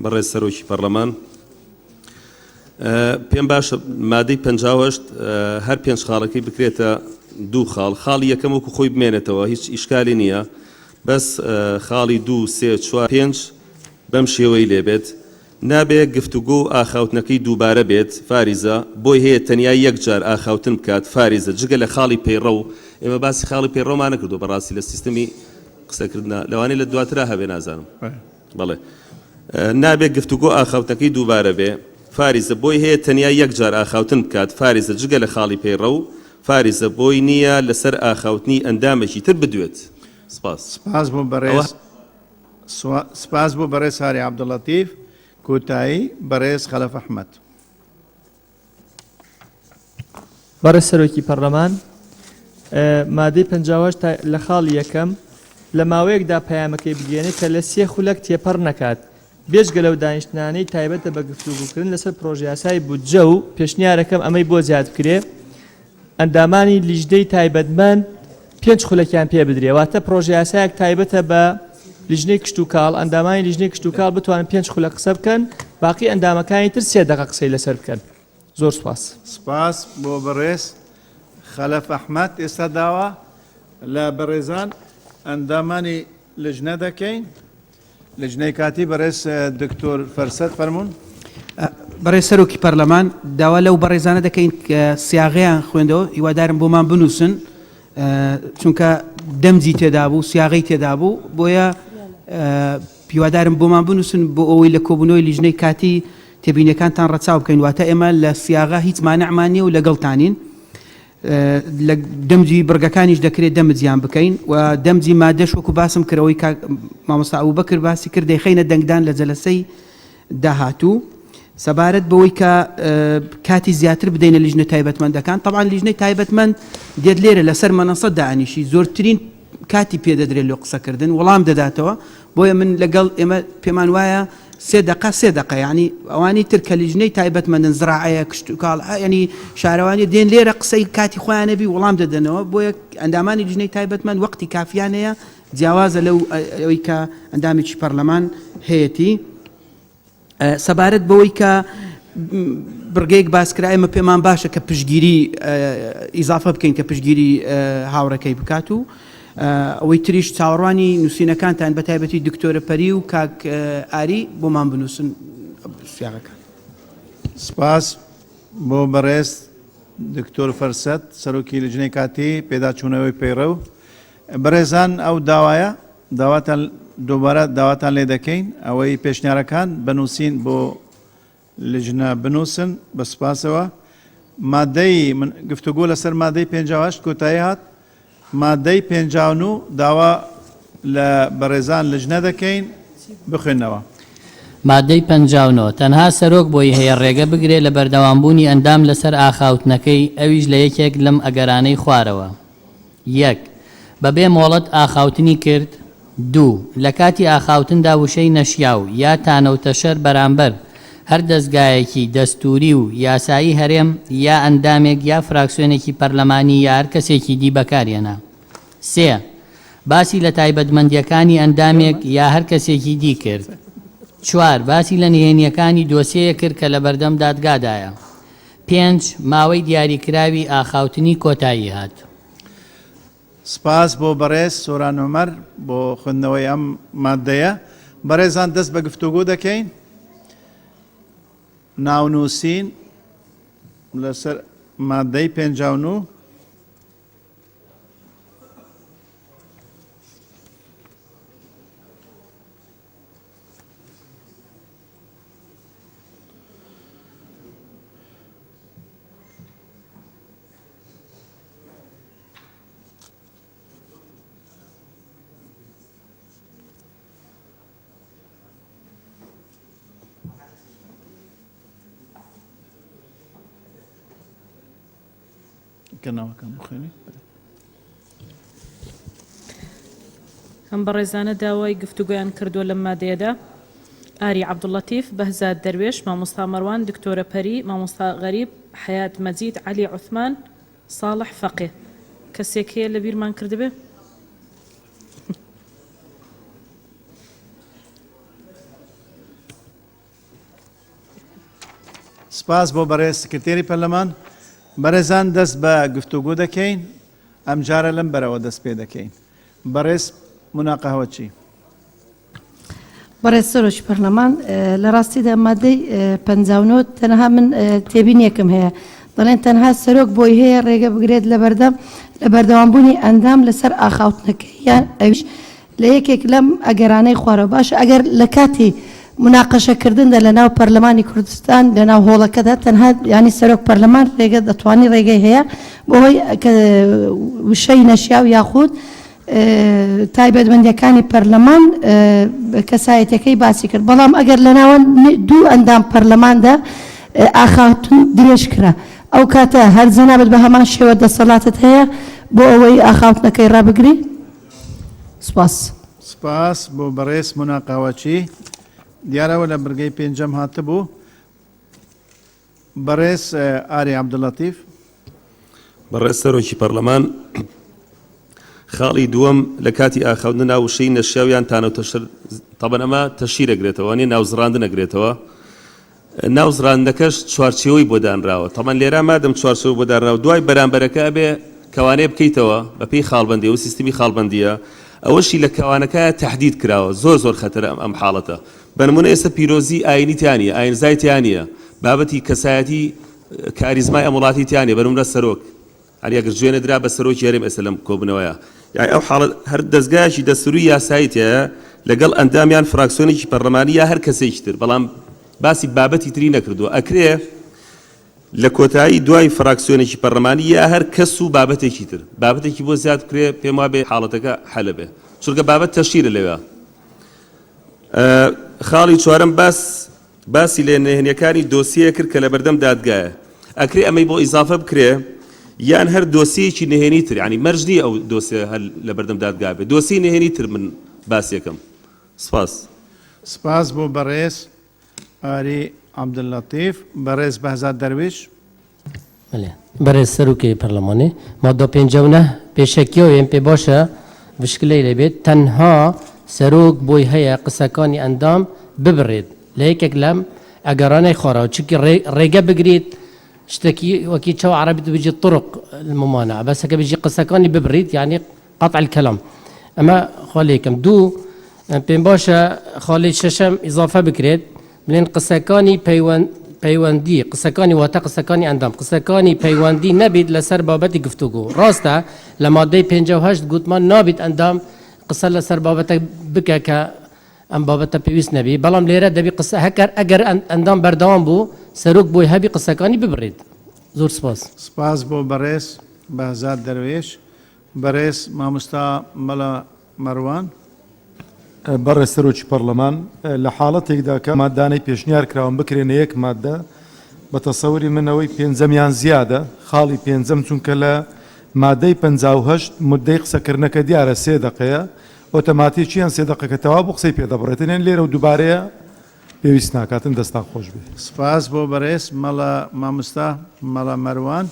بەڕێز سەرۆکی پەڕلەمان پێم باشە مادەی 58 هەر پێنج خاڵەکەی بکرێتە دوو خاڵ خاڵی یەکەم وەکو خۆی بمێنێتەوە هیچ ئیشکالی نییە بەس خاڵی دوو سێ چوار پێنج بەم شێوەی لێبێت نابێ گفتوگۆ و ئاخاوتنەکەی دووبارە بێت، فاریزە، بۆی هەیە تەنیا یەک جار ئاخاوتن بکات، فاریزە، جگە لە خاڵی پەیڕەو، ئێمە باسی خاڵی پەیڕەومان نەکردووە بەڕاستی لە سیستمی قسەکردنا، لەوانەیە لە دواترا هەبێ نازانم. بەڵێ. نابێ گفتوگۆ ئاخاوتنەکەی دووبارە بێ، فاریزە، بۆی هەیە تەنیا یەک جار ئاخاوتن بکات، فاریزە، جگە لە خاڵی پەیڕەو، فاریزە، بۆی نییە لەسەر ئاخاوتنی ئەندامێکی تر بدوێت. سپاس. سپاس بۆ بەڕێز. سپاس بۆ بەڕێز هاری عەبدولەتیف، کۆتایی بەڕێز خەلەف ئەحمەد. بەڕێز سەرۆکی پەڕلەمان، مادەی 58 لە خاڵی یەکەم لە ماوەیەکدا پەیامەکەی بگەیەنێت کە لە سێ خولەک تێپەڕ نەکات، بێجگە لەو دانیشتنانەی تایبەتە بە گفتوگۆکردن لەسەر پڕۆژەیاسای بودجە و پێشنیارەکەم ئەمەی بۆ زیاد بکرێ ئەندامانی لیژنەی تایبەتمەند پێنج خولەکیان پێ بدرێ واتە پڕۆژەیاسایەک تایبەتە بە لیژنەی کشتوکاڵ ئەندامانی لیژنەی کشتوکاڵ بتوانن پێنج خولەک قسە بکەن باقی ئەندامەکانی تر سێ دەقە قسەی لەسەر بکەن زۆر سوپاس. سپاس بۆ بەڕێز خەلەف ئەحمەد ئێستا داوا لە بەڕێزان ئەندامانی لجنە دەکەین. لجنەی کاتی بەڕێز دکتۆر فەرسەت فەرموون. بەڕێز سەرۆکی پەرلەمان، داوا لەو بەڕێزانە دەکەین کە سیاغەیان خوێندەوە، هیوادارم بۆمان بنووسن، چونکە دەمجی تێدابوو، سیاغەی تێدابوو، بۆیە هیوادارم بۆمان بنووسن بۆ ئەوەی لە کۆبوونەوەی لیژنەی کاتی تێبینیەکانتان ڕەچاو بکەین، واتە ئێمە لە سیاغە هیچ مانعمان نییە و لەگەڵتانین. لە دەمجی بڕگەکانیش دەکرێت دەمجیان بکەین و دەمجی مادەش وەکو باسم کرد ئەوەی کاک مامۆستا ئەبوبەکر باسی کرد دەیخەینە دەنگدان لە جەلەسەی داهاتوو. سەبارەت بەوەی کە کاتی زیاتر بدەینە لیژنە تایبەتمەندەکان، تەبعەن لیژنەی تایبەتمەند دێت لێرە لەسەر مەنەسە دائەنیشی زۆرترین کاتی پێدەدرێت لۆ قسەکردن وەڵام دەداتەوە، بۆیە من لەگەڵ ئێمە پێمان وایە سێ دەقە سێ دەقە یانی ئەوانی تر کە لیژنەی تایبەتمەندن زراعەیە کشتوکاڵ یانی شارەوانی دێن لێرە قسەی کاتی خۆیانە بی وەڵام دەدەنەوە بۆیە ئەندامانی لیژنەی تایبەتمەند وەقتی کافیان هەیە جیاوازە لەو ئەوەی کە ئەندامێکی پەرلەمان هەیەتی. سەبارەت بەوەی کە بڕگەیەک باسکرا ئێمە پێمان باشە کە پشتگیری ئیزافە بکەین کە پشتگیری هاوڕێکەی بکات و ئەوەی تریش چاوەڕوانی نووسینەکانتان بە تایبەتی دکتۆرە پەری و کاک ئاری بۆمان بنووسن سیاغەکان. سپاس بۆ بەڕێز دکتۆر فەرسەت سەرۆکی لجنەی کاتی پێداچوونەوەی پەیڕەو. بەڕێزان ئەو داوایە داواتان دووبارە داواتان لێ دەکەین ئەوەی پێشنیارەکان بە نووسین بۆ لجنە بنووسن بە سوپاسەوە. مادەی من گفتوگۆ لەسەر مادەی 58 کۆتایی هات. مادەی 59 داوا لە بەڕێزان لجنە دەکەین بخوێنەوە. مادەی 59، تەنها سەرۆک بۆی هەیە ڕێگە بگرێ لە بەردەوامبوونی ئەندام لەسەر ئاخاوتنەکەی ئەویش لە یەکێک لەم ئەگەرانەی خوارەوە. یەک، بەبێ مۆڵەت ئاخاوتنی کرد. دوو، لە کاتی ئاخاوتندا وشەی نەشیاو یا تانەوتەشەر بەرامبەر هەر دەزگایەکی دەستووری و یاسایی هەرێم یا ئەندامێک یا فراکسیۆنێکی پەرلەمانی یا هەر کەسێکی دی بەکارهێنا. سێ، باسی لە تایبەتمەندییەکانی ئەندامێک یا هەر کەسێکی دی کرد. چوار، باسی لە نهێنییەکانی دۆسیەیەک کرد کە لەبەردەم دادگادایە. پێنج، ماوەی دیاریکراوی ئاخاوتنی کۆتایی هات. سپاس بۆ بەڕێز سۆران عومەر بۆ خوێندنەوەی ئەم ماددەیە. بەڕێزان دەست بە گفتوگۆ دەکەین. ناونووسین لەسەر ماددەی 59. کە ناوەکان بخوێنی. ئەم بەڕێزانە داوای گفتوگۆیان کردووە لەم مادەیەدا، ئاری عەبدولەتیف، بەهزاد دەروێش، مامۆستا مەروان، دکتۆرە پەری، مامۆستا غەریب، حەیات مەجید، عەلی عوسمان، ساڵح فەقێ. کەسێک هەیە لەبیرمان کردبێ؟ سپاس بۆ بەڕێز سکرتێری پەرلەمان. بەڕێزان دەست بە گفتوگۆ دەکەین. ئەمجارە لەم بەرەوە دەست پێ دەکەین. بەڕێز مونا قەهوەچی. بەڕێز سەرۆکی پەرلەمان، لە ڕاستیدا مادەی 59 تەنها من تێبینیەکم هەیە. دەڵێن تەنها سەرۆک بۆی هەیە ڕێگە بگرێت لە بەردەم لە بەردەوامبوونی ئەندام لەسەر ئاخاوتنەکەی یان ئەویش لە یەکێک لەم ئەگەرانەی خوارەوە باشە ئەگەر لە کاتی مناقەشە کردندا لە ناو پەرلەمانی کوردستان لە ناو هۆڵەکەدا تەنها یانی سەرۆک پەرلەمان ڕێگە دەتوانی ڕێگەی هەیە بۆ ئەوەی کە وشەی نەشیاو یاخود تایبەتمەندیەکانی پەرلەمان کەسایەتەکەی باسی کرد بەڵام ئەگەر لە ناوەند دوو ئەندام پەرلەماندا ئاخاوتن درێژ کرا ئەو کاتە هەر جەنابت بە هەمان شێوە دەسەڵاتت هەیە بۆ ئەوەی ئاخاوتنەکەی ڕابگری؟ سپاس. سپاس بۆ بەڕێز مونا قاوەچی. دیارە ئەوە لە بڕگەی پێنجەم هاتبوو. بەڕێز ئاری عەبدولەتیف. بەڕێز سەرۆکی پەڕلەمان، خاڵی دووەم لە کاتی ئاخاوتندا وشەی نەشیاو یان تانە و تەشەر، تەبەن ئەمە تەشیر ئەگرێتەوە، وانیە ناوزڕاندن ئەگرێتەوە، ناو زڕاندنەکەش چوارچێوەی بۆ دانراوە تەبعەن لێرە مادەم چوارچێوە بۆ دانراوە دوای بەرامبەرەکە ئەبێ کەوانەیە بکەیتەوە بەپێی خاڵبەندی ئەو سیستمی خاڵبەندیە ئەوەشی لە کەوانەکایە تەحدید کراوە زۆر زۆر خەتەرە ئەم ئەم حاڵەتە بە نمونە ئێستا پیرۆزی ئاینی تیا نیە ئاینزای تیا نیە. بابەتی کەسایەتی کاریزمای ئەم وڵاتی تیا نیە بەنمونە سەرۆک یانی ئەگەر جوێنە درا بە سەرۆکی هەرێم ئێستا لەم کۆبوونەوەیە یانی ئەو حاڵەت هەر دەزگایەکی دەستوری یاسایی تیایە لەگەڵ ئەندام یان فراکسیۆنێکی پەرلەمانی یا هەر کەسێکی تر بەڵام باسی بابەتی تری نەکردووە ئەکرێ لە کۆتایی دوای فراکسیۆنێکی پەرلەمانی یا هەر کەس و بابەتێکی تر بابەتێکی بۆ زیاد بکرێ پێم وابێ حاڵەتەکە حەلە بێ چونکە بابەت تەشیرە لەوێ خاڵی چوارەم باس باسی لە نهێنیەکانی دۆسیەیە کرد کە لەبەردەم دادگایە ئەکرێ ئەمەی بۆ ئیزافە بکرێ یان هەر دۆسیەیەکی نهێنی تر یانی مەرج نییە ئەو دۆسیە هەر لەبەردەم دادگا بێ دۆسیەی نهێنی تر من باسیەکەم سپاس. سپاس بۆ بەڕێز ئاری عەبدوللەتیف. بەڕێز بەهزاد دەرویش. بەلێ بەرێز سەروکێ پەرلەمانێ مادە 59 پێشەکیەوەێن پێ باشە بشکلەی لێ بێت تەنها سەرۆک بۆی هەیە قسەکانی ئەندام ببڕێت لە یەکێک لەم ئەگەرانەی خوارەوە چونکی ڕێگە بگریت شتێکی وەکی چاو عەرەبی بجی طرق الممانعە بەس ئەگەر بجی قسەکانی ببڕیت یعنی قطع الكلام ئەمە خاڵی یەکەم دوو پێم باشە خاڵی شەشەم ئیزافە بکرێت بلێن قسەکانی پەیوەندی قسەکانی واتە قسەکانی ئەندام قسەکانی پەیوەندی نەبیت لەسەر بابەتی گفتوگۆ ڕاستە لە مادەی 58 گوتمان نابیت ئەندام قسە لەسەر بابەتە بکە کە ئەم بابەتە پێویست نەبی بەڵام لێرە دەبی قسە هەکەر ئەگەر ئەندام بەردەوام بوو سەرۆک بۆی هەبی قسەکانی ببڕێت زۆر سپاس. سپاس بۆ بەڕێز بەهزاد دەروێش. بەڕێز مامۆستا مەلا مەروان. بەڕێز سەرۆکی پەڕلەمان، لە حاڵەتێکدا کە ماددانەی پێشنیار کراون بکرێنە یەک ماددە، بە تەسەوری من ئەوەی پێنجەمیان زیادە، خاڵی پێنجەم، چونکە لە مادەی 58 موددەی قسەکردنەکە دیارە سێ دەقەیە، ئۆتەماتیکیەن سێ دەقەکە تەواو بوو قسەی پێ دەبڕێتن، یانی لێرە و دووبارەیە پێویست ناکاتن، دەستان خۆش بێ. سپاس بۆ بەڕێز مەلا مامۆستا مەلا مەروان.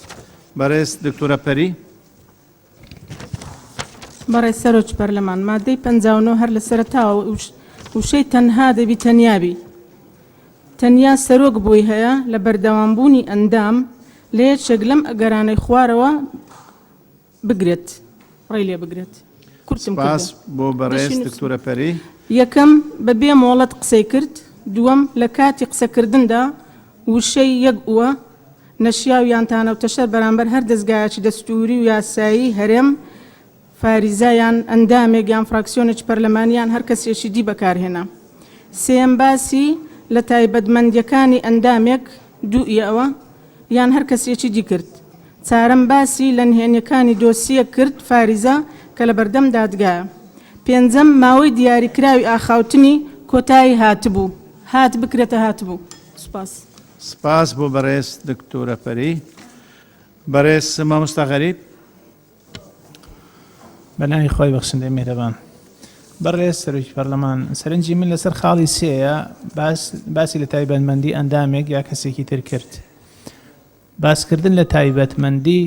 بەڕێز دکتۆرە پەری. بەڕێز سەرۆکی پەرلەمان، مادەی 59 هەر لە سەرەتاوە وشەی تەنها دەبی تەنیا بی. تەنیا سەرۆک بۆی هەیە لە بەردەوامبوونی ئەندام لە یەکێک لەم ئەگەرانەی خوارەوە بگرێت، ڕێی لێ بگرێت. کورتم سپاس کردەوە. بۆ بەڕێز دەشی نووسم. دکتۆرە پەری. یەکەم، بە بێ مۆڵەت قسەی کرد. دووەم، لە کاتی قسەکردندا وشەی یەک ئوە نەشیاو یان تانە و تەشەر بەرامبەر هەر دەزگایەکی دەستووری و یاسایی هەرێم فاریزە یان ئەندامێک یان فراکسیۆنێکی پەرلەمانی یان هەر کەسێکی دی بەکارهێنا. سێیەم باسی لە تایبەتمەندیەکانی ئەندامێک، دوویەوە، یان هەر کەسێکی دی کرد. چارەم باسی لە نهێنیەکانی دۆسیەک کرد فاریزە کە لەبەردەم دادگایە. پێنجەم ماوەی دیاریکراوی ئاخاوتنی کۆتایی هاتبوو. هات بکرێتە هاتبوو. سوپاس. سپاس بۆ بەڕێز دکتۆرە پەری. بەڕێز مامۆستا غەریب. بە ناوی خوای بەخشندەی میهرەبان. بەڕێز سەرۆکی پەرلەمان، سەرنجی من لەسەر خاڵی سێیە، باس باسی لە تایبەتمەندی ئەندامێک یا کەسێکی تر کرد. باسکردن لە تایبەتمەندی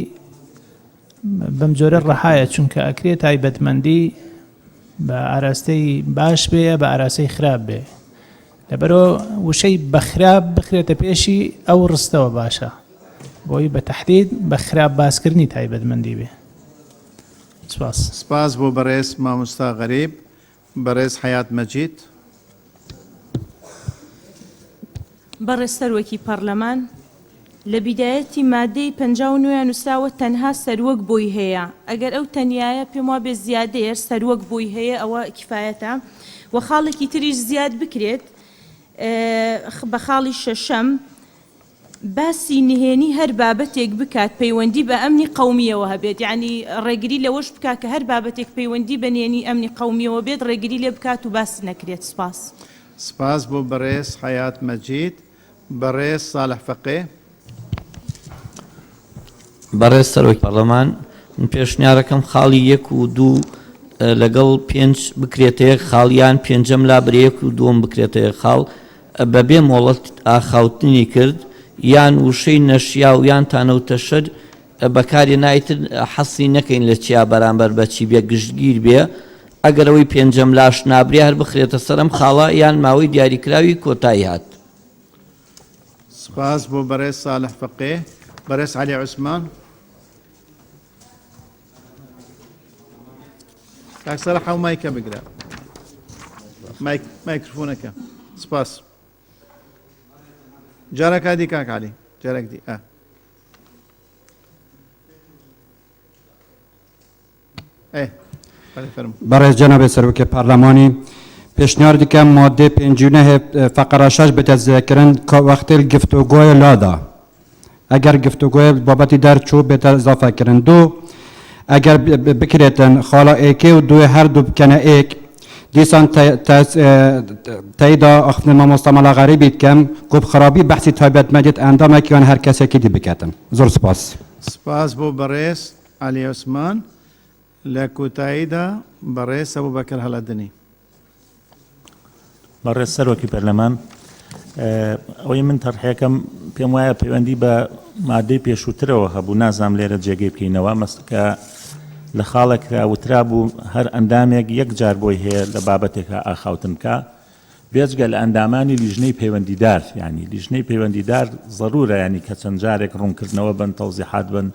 بەم جۆرە ڕەهایە، چونکە ئەکرێ تایبەتمەندی بە ئاراستەی باش بێ یا بە ئاراستەی خراپ بێ. لەبەرئەوە وشەی بە خراپ بخرێتە پێشی ئەو ڕستەوە باشە، بۆی بە تەحدید بە خراپ باسکردنی تایبەتمەندی بێ. سپاس. سپاس بۆ بەڕێز مامۆستا غەریب. بەڕێز حەیات مەجید. بەڕێز سەروەکی پەڕلەمان، لە بیدایەتی مادەی 59 یا نوسراوە تەنها سەروەک بۆی هەیە، ئەگەر ئەو تەنیایە پێم وابێ زیادەیە، سەروەک بۆی هەیە ئەوە کیفایەتە و خاڵێکی تریش زیاد بکرێت بە خاڵی شەشەم باسی نهێنی هەر بابەتێک بکات پەیوەندی بە ئەمنی قەومیەوە هەبێت یانی ڕێگری لەوەش بکات کە هەر بابەتێک پەیوەندی بە نهێنی ئەمنی قەومیەوە بێت ڕێگری لێ بکات و باس نەکرێت سپاس. سپاس بۆ بەڕێز حەیات مەجید. بەڕێز ساڵح فەقێ. بەڕێز سەرۆکی پەڕلەمان، من پێشنیارەکەم خاڵی یەک و دوو لەگەڵ پێنج بکرێتە یەک خاڵ یان پێنجەم لابرێ یەک و دووەم بکرێتە یەک خاڵ بەبێ مۆڵەت ئاخاوتنی کرد یان وشەی نەشیاو یان تانە و تەشەر بەکاری نا ئیتر حەسری نەکەین لە چیا بەرامبەر بە چی بێ گشتگیر بێ ئەگەر ئەوەی پێنجەم لاش نابرێ هەر بخرێتە سەر ئەم خاڵە یان ماوەی دیاریکراوی کۆتایی هات. سپاس بۆ بەڕێز ساڵح فەقێ. بەڕێز عەلی عوسمان. کاک ساڵح ئەو مایکە بگرە. مایک مایکرفۆنەکە. سپاس. جارەکە دی کاک عەلی جارێک دی ئە. بەڕێز جەنابێ سەرۆکێ پارلەمانی، پێشنیار دکەم ماددەێ 59 فەقەرە 6 بێتە زێکردن کە وەختێل گفتوگۆێ لادا ئەگەر گفتوگۆێ بابەتی دەرچوو بێتە ئزافە کردن. دوو ئەگەر بکرێتن خاڵا ئێکێ و دوێ هەر دوو بکەنە ئێک. دیسان تەیدا ئاخفتنێ مامۆستا مەلا غەریبی دکەم کو بخرابی بەحسی تایبەتمەندیت ئەندامەک یان هەر کەسێکی دی بکەتن. زۆر سپاس. سپاس بۆ بەڕێز عەلی عوسمان، لە کۆتاییدا بەڕێز ئەبوبەکر هەڵەدنی. بەڕێز سەرۆکی پەرلەمان، ئەوەی من تەرحەکەم پێم وایە پەیوەندی بە مادەی پێشووترەوە هەبوو، نازانم لێرە جێگەی بکەینەوە، مەسکە لە خاڵێکرا وترابوو هەر ئەندامێک یەک جار بۆی هەیە لە بابەتێکا ئاخاوتن بکا، بێجگە لە ئەندامانی لیژنەی پەیوەندیدار، یانی لیژنەی پەیوەندیدار زەرورە یانی کە چەند جارێک ڕوونکردنەوە بن، تەوزیحات بن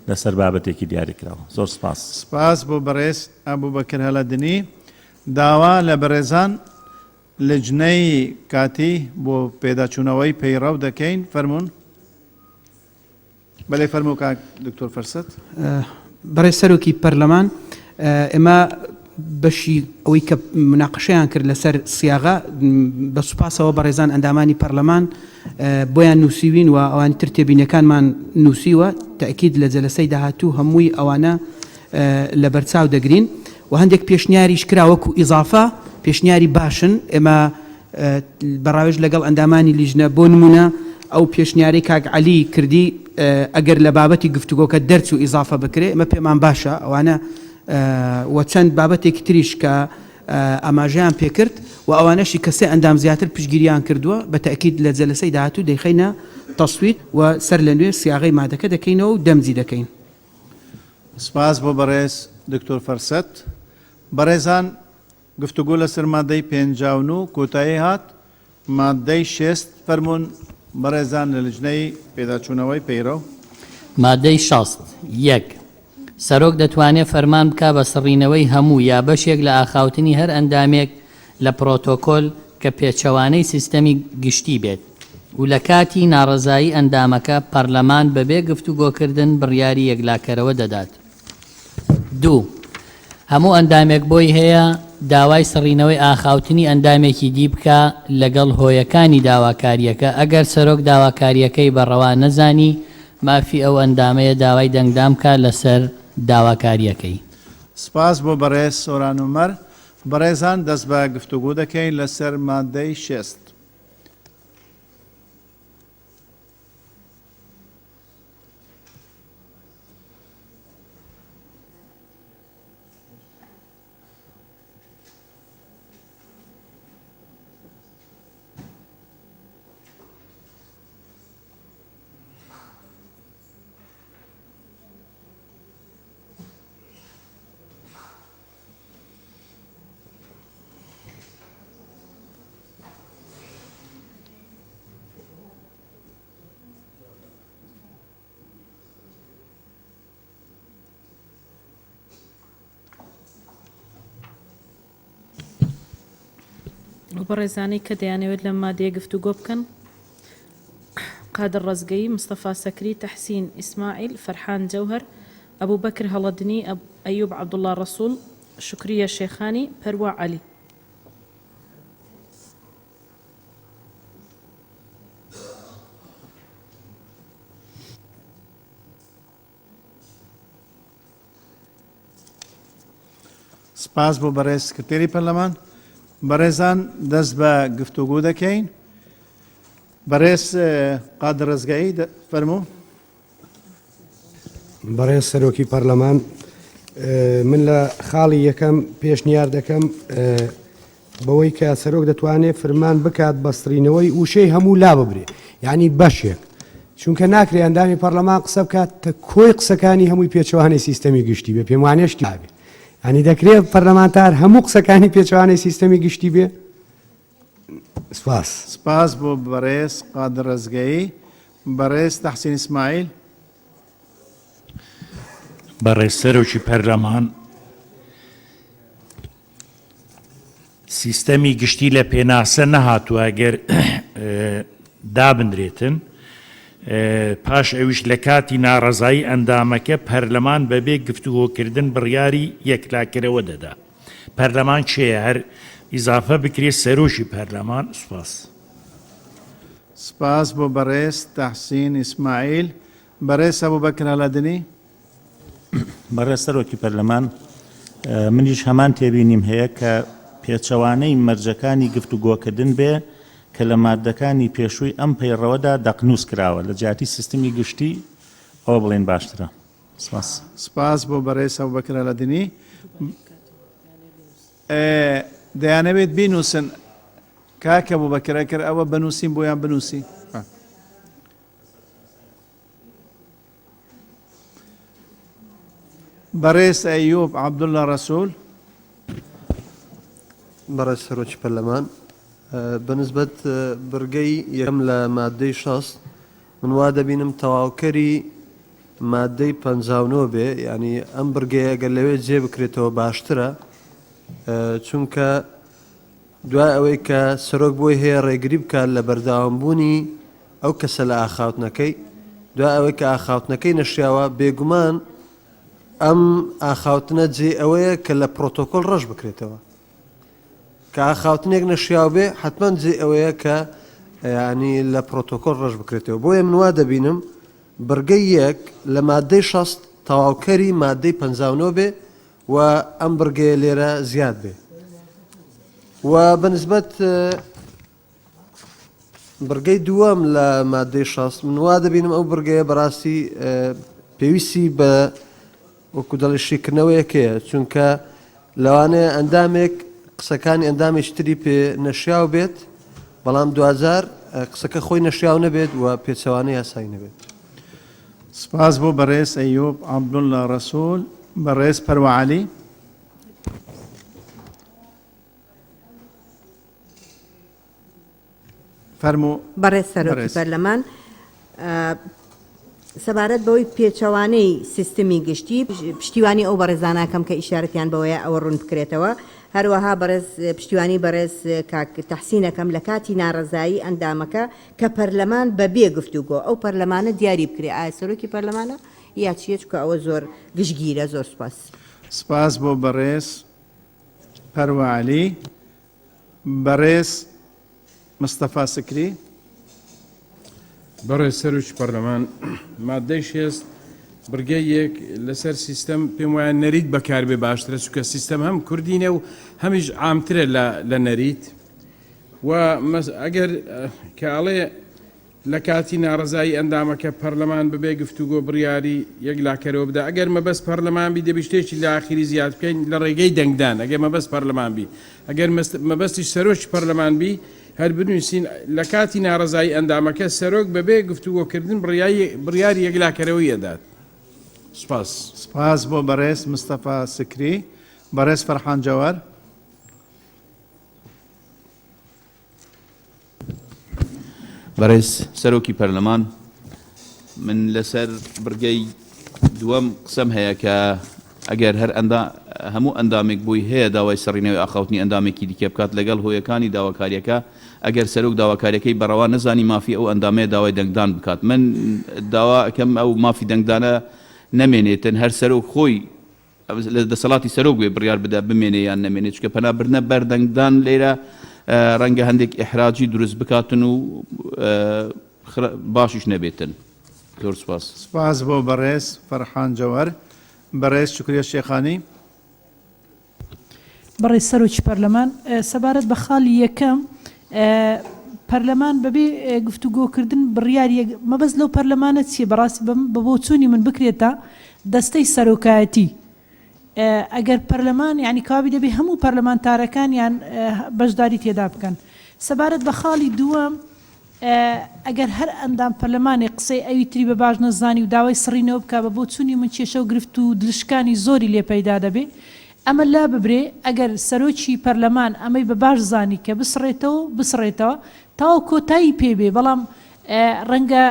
لەسەر بابەتێکی دیاریکراو. زۆر سپاس. سپاس بۆ بەڕێز ئەبوبەکر هەڵەدنی. داوا لە بەڕێزان لجنەی کاتی بۆ پێداچوونەوەی پەیڕەو دەکەین. فەرموون. بەلێ فەرموو کاک دکتۆر فەرسەت. بەڕێز سەرۆکی پەرلەمان، ئێمە بەشی ئەوەی کە مناقەشەیان کرد لەسەر سیاغە، بە سوپاسەوە بەڕێزان ئەندامانی پەرلەمان بۆیان نووسیوین و ئەوانی تر تێبینیەکانمان نووسیوە، تەئکید لە جەلەسەی داهاتوو هەمووی ئەوانە لەبەرچاو دەگرین و هەندێک پێشنیاریش کرا وەکو ئیزافە، پێشنیاری باشن، ئێمە بە ڕاوێژ لەگەڵ ئەندامانی لیژنە، بۆ نموونە ئەو پێشنیارەی کاک عەلی کردی ئەگەر لە بابەتی گفتوگۆکە دەرچوو ئیزافە بکرێ ئێمە پێمان باشە ئەوانە و چەند بابەتێکی تریش کە ئاماژەیان پێکرد و ئەوانەشی کە سێ ئەندام زیاتر پشتگیریان کردووە بە تەئکید لە جەلەسەی داهاتوو دەیخەینە تەسویت و سەر لە نوێ سیاغەی مادەکە دەکەینەوە و دەمجی دەکەین. سپاس بۆ بەڕێز دکتۆر فەرسەت. بەڕێزان گفتوگۆ لەسەر مادەی 59 کۆتایی هات، مادەی 60 فەرموون بەڕێزان لە لجنەی پێداچوونەوەی پەیڕەو. مادەی 60، یەک. سەرۆک دەتوانێ فەرمان بکا بە سڕینەوەی هەموو یا بەشێک لە ئاخاوتنی هەر ئەندامێک لە پرۆتۆکۆل کە پێچەوانەی سیستەمی گشتی بێت و لە کاتی ناڕەزایی ئەندامەکە پەرلەمان بەبێ گفتوگۆکردن بڕیاری یەکلاکەرەوە دەدات. دوو. هەموو ئەندامێک بۆی هەیە داوای سڕینەوەی ئاخاوتنی ئەندامێکی دی بکا لەگەڵ هۆیەکانی داواکارییەکە، ئەگەر سەرۆک داواکارییەکەی بە ڕەوا نەزانی مافی ئەو ئەندامەیە داوای دەنگدان بکا لەسەر داواکارییەکەی. سپاس بۆ بەڕێز سۆران عومەر. بەڕێزان دەست بە گفتوگۆ دەکەین لەسەر ماددەی 60. ئەو بەڕێزانەی کە دەیانەوێت لەم مادەیە گفتوگۆ بکەن، قادر ڕەزگەیی، مستەفا سەکری، تەحسین ئیسماعیل، فەرحان جەوهەر، ئەبوبەکر هەڵەدنی، ئەیوب عەبدوڵا ڕەسوڵ، شوکریە شێخانی، پەروا عەلی. سپاس بۆ بەڕێز سکرتێری پەرلەمان. بەڕێزان دەست بە گفتوگۆ دەکەین. بەڕێز قادر ڕزگایی فەرموو. بەڕێز سەرۆکی پەرلەمان، من لە خاڵی یەکەم پێشنیار دەکەم بەوەی کە سەرۆک دەتوانێت فرمان بکات بە سڕینەوەی وشەی هەموو لا ببرێ یعنی بەشێک چونکە ناکرێ ئەندامی پەرلەمان قسە بکات تە کۆی قسەکانی هەمووی پێچەوانەی سیستەمی گشتی بێ پێم وانێ شتی بێ ینی دەکرێت پەرلەمانتار هەموو قسەکانی پێچەوانەی سیستەمی گشتی بێ سپاس. سپاس بۆ بەڕێز قادر ڕەزگەیی. بەڕێز تەحسین ئیسماعیل. بەڕێز سەرۆکی پەرلەمان، سیستەمی گشتی لە پێناسە نەهاتووە، گەر دابنرێتن، پاش ئەویش لە کاتی ناڕەزایی ئەندامەکە پەرلەمان بەبێ گفتوگۆکردن بڕیاری یەکلاکەرەوە دەدا. پەرلەمان کێیە؟ هەر ئیزافە بکرێت سەرۆکی پەرلەمان. سوپاس. سپاس بۆ بەڕێز تەحسین ئیسماعیل. بەڕێز ئەبوبەکر هەڵەدنی. بەڕێز سەرۆکی پەرلەمان، منیش هەمان تێبینیم هەیە کە پێچەوانەی مەرجەکانی گفتوگۆکردن بێ کە لە ماددەکانی پێشووی ئەم پەیڕەوەدا دەقنووس کراوە، لە جیاتی سیستمی گشتی ئەوە بڵێین باشترە. سپاس. سپاس بۆ بەڕێز ئەبوبەکر هەڵەدنی. دەیانەوێت بینووسن کاک ئەبوبەکر ئەگەر ئەوە بنووسین بۆیان بنووسی. بەڕێز ئەیوب عەبدوڵا ڕەسوڵ. بەڕێز سەرۆکی پەرلەمان، بەنسبەت بڕگەی یەکەم لە ماددەی 60 من وا دەبینم تەواوکەری ماددەی 59 بێ، یانی ئەم بڕگەیە گەر لەوێ جێ بکرێتەوە باشترە، چونکە دوای ئەوەی کە سەرۆک بۆی هەیە ڕێگری بکات لە بەردەوامبوونی ئەو کەسە لە ئاخاوتنەکەی، دوای ئەوەی کە ئاخاوتنەکەی نەشیاوە، بێگومان ئەم ئاخاوتنە جێی ئەوەیە کە لە پرۆتۆکۆل ڕەش بکرێتەوە. کە ئاخاوتنێک نەشیاو بێ حەتمەن جێی ئەوەیە کە یانی لە پرۆتۆکۆل ڕەش بکرێتەوە. بۆیە من وا دەبینم بڕگەی یەک لە ماددەی 60 تەواوکەری ماددەی 59 بێ و ئەم بڕگەیە لێرە زیاد بێ و بە نسبەت بڕگەی دووەم لە مادەی 60 من وا دەبینم ئەو بڕگەیە بەڕاستی پێویستی بە وەکو دەڵێ شیکردنەوەیەکەیە چونکە لەوانەیە ئەندامێک قسەکانی ئەندامێکی تری پێ نەشیاو بێت بەڵام دواجار قسەکە خۆی نەشیاو نەبێت و پێچەوانە یاسایی نەبێت. سپاس بۆ بەڕێز ئەیوب عەبدوڵا ڕەسوڵ، بەڕێز پەروە عەلی. فەرموو بەڕێز سەرۆکی پەرلەمان، سەبارەت بەوەی پێچەوانەی سیستمی گشتی، پشتیوانی ئەو بەڕێزانەکەم کە ئیشارەتیان بەوەیە ئەوە ڕوون بکرێتەوە. هەروەها بەڕێز پشتیوانی بەڕێز کاک تەحسینەکەم لە کاتی ناڕەزایی ئەندامەکە کە پەرلەمان بە بێ گفتوگۆ ئەو پەرلەمانە دیاری بکرێ ئایا سەرۆکی پەرلەمانە یا چیە چونکە ئەوە زۆر گشتگیرە زۆر سوپاس. سپاس بۆ بەڕێز پەروە عەلی. بەڕێز مستەفا سکری. بەڕێز سەرۆکی پەرلەمان، ماددەی شێست بڕگەی یەک لەسەر سیستەم پێم وایە نەریت بەکاربێ باشترە چونکە سیستەم هەم کوردینە و هەمیش عامترە لە نەریت و ئەگەر کە ئەڵێ لە کاتی ناڕەزایی ئەندامەکە پەرلەمان بەبێ گفتوگۆ بڕیاری یەکلاکەرەوە بدا، ئەگەر مەبەست پەرلەمان بی دەبی شتێکی لە ئاخیری زیاد بکەین لە ڕێگەی دەنگدان ئەگەر مەبەست پەرلەمان بی، ئەگەر مەبەستیش سەرۆکی پەرلەمان بی هەر بنووسین لە کاتی ناڕەزایی ئەندامەکە سەرۆک بەبێ گفتوگۆکردن بڕیاری یەکلاکەرەوەی ئەدات. سوپاس. سپاس بۆ بەڕێز مستەفا سکری. بەڕێز فەرحان جەوەر. بەڕێز سەرۆکی پەرلەمان، من لەسەر بڕگەی دووەم قسەم هەیە کە ئەگەر هەر ئەندا هەموو ئەندامێک بۆی هەیە داوای سڕینەوەی ئاخاوتنی ئەندامێکی دیکە بکات لەگەڵ هۆیەکانی داواکاریەکە، ئەگەر سەرۆک داواکاریەکەی بە ڕەوا نەزانی مافی ئەو ئەندامەیە داوای دەنگدان بکات. من داوا ئەکەم ئەو مافی دەنگدانە نەمێنێتن هەر سەرۆک خۆی لە دەسەڵاتی سەرۆک بێ بڕیار بدا بمێنێ یان نەمێنێ، چونکە پەنا بردنە بەر دەنگدان لێرە ڕەنگە هەندێک ئیحراجی دروست بکاتن و باشیش نەبێتن. زۆر سوپاس. سوپاس بۆ بەڕێز فەرحان جەوهەر. بەڕێز شوکریە شێخانی. بەڕێز سەرۆکی پەرلەمان، سەبارەت بە خاڵی یەکەم، پەرلەمان بەبێ گفتوگۆکردن بڕیار یەک، مەبەست لەو پەرلەمانە چییە؟ بەڕاستی بە بۆچوونی من بکرێتە دەستەی سەرۆکایەتی. ئەگەر پەرلەمان یانی کەوابی دەبێ هەموو پەرلەمانتارەکانیان بەشداری تێدا بکەن. سەبارەت بە خاڵی دووەم، ئەگەر هەر ئەندام پەرلەمانێک قسەی ئەوی تری بە باش نەزانی و داوای سڕینەوە بکا بە بۆچوونی من کێشە و گرفت و دلشکانی زۆری لێ پەیدا دەبێ ئەمە لاببرێ ئەگەر سەرۆکی پەرلەمان ئەمەی بە باش زانی کە بسڕێتەوە بسڕێتەوە تاو کۆتایی پێ بێ بەڵام ڕەنگە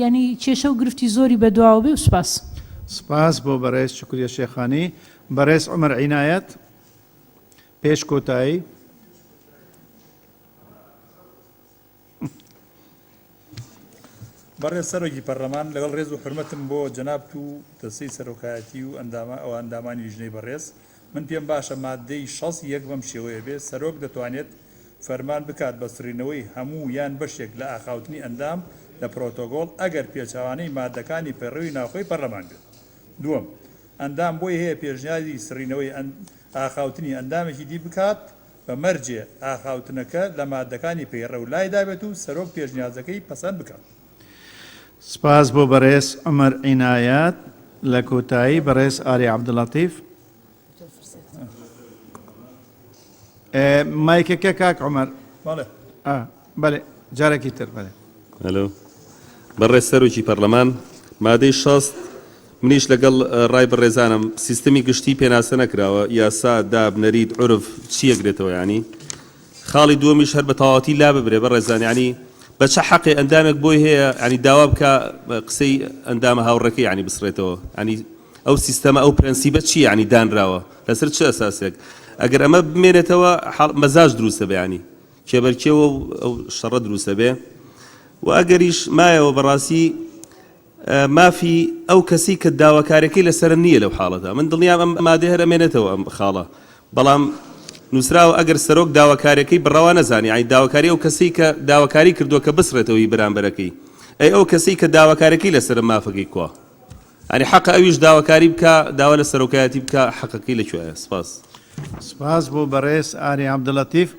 یانی کێشە و گرفتی زۆری بە دواوە بێ و سوپاس. سپاس بۆ بەڕێز شوکریە شێخانی. بەڕێز عومەر عینایەت پێش کۆتایی. بەڕێز سەرۆکی پەرلەمان، لەگەڵ ڕێز و حورمەتم بۆ جەنابت و دەستەی سەرۆکایەتی و ئەندامانی لیژنەی بەڕێز، من پێم باشە ماددەی 60 یەک بەم شێوەیە بێ، سەرۆک دەتوانێت فەرمان بکات بە سڕینەوەی هەموو یان بەشێک لە ئاخاوتنی ئەندام لە پرۆتۆگۆڵ ئەگەر پێچەوانەی ماددەکانی پەیڕەوی ناوخۆی پەرلەمان بێت. دووەم، ئەندام بۆی هەیە پێشنیاری سڕینەوەی ئاخاوتنی ئەندامێکی دی بکات بە مەرجێ ئاخاوتنەکە لە ماددەکانی پەیڕەو لایدابێت و سەرۆک پێشنیازەکەی پەسەند بکات. سپاس بۆ بەڕێز عومەر عینایەت. لە کۆتایی بەڕێز ئاری عەبدولەتیف. مایکەکە کاک عومەر. بەڵێ. بەلێ جارێکی تر بەلێ. ئەلۆ بەڕێز سەرۆکی پەرلەمان مادەی 60 منیش لەگەڵ ڕای بەڕێزانم سیستمی گشتی پێناسە نەکراوە یاسا داب نەریت عورف چی ئەگرێتەوە یانی خاڵی دووەمیش هەر بە تەواوەتی لا ببرێ بەڕێزان یانی بە چ حەقێ ئەندامێک بۆی هەیە یانی داوا بکا قسەی ئەندامە هاوڕێکەی یانی بسڕێتەوە یانی ئەو سیستەمە ئەو پرەنسیبە چی یانی دانراوە لەسەر چ ئەساسێک ئەگەر ئەمە بمێنێتەوە حاڵ مەزاج دروستە بێ یانی کێبەرکێوە و ئەو شەڕە دروستە بێ و ئەگەریش مایەوە بەڕاستی مافی ئەو کەسەی کە داواکاریەکەی لەسەرە نییە لەو حاڵەتە من دڵنیام ئەم مادەیە هەر ئەمێنێتەوە ئەم خاڵە بەڵام نووسراوە ئەگەر سەرۆک داواکاریەکەی بەڕەوا نەزانی یانی داواکاری ئەو کەسەی کە داواکاری کردووە کە بسڕێتەوە هی بەرامبەرەکەی ئەی ئەو کەسەی کە داواکارەکەی لەسەرە مافەکەی کوا یانی حەقە ئەویش داواکاری بکا داوا لە سەرۆکایەتی بکا حەقەکەی لە کوێیە سپاس. سپاس بۆ بەڕێز ئاری عەبدولەتیف.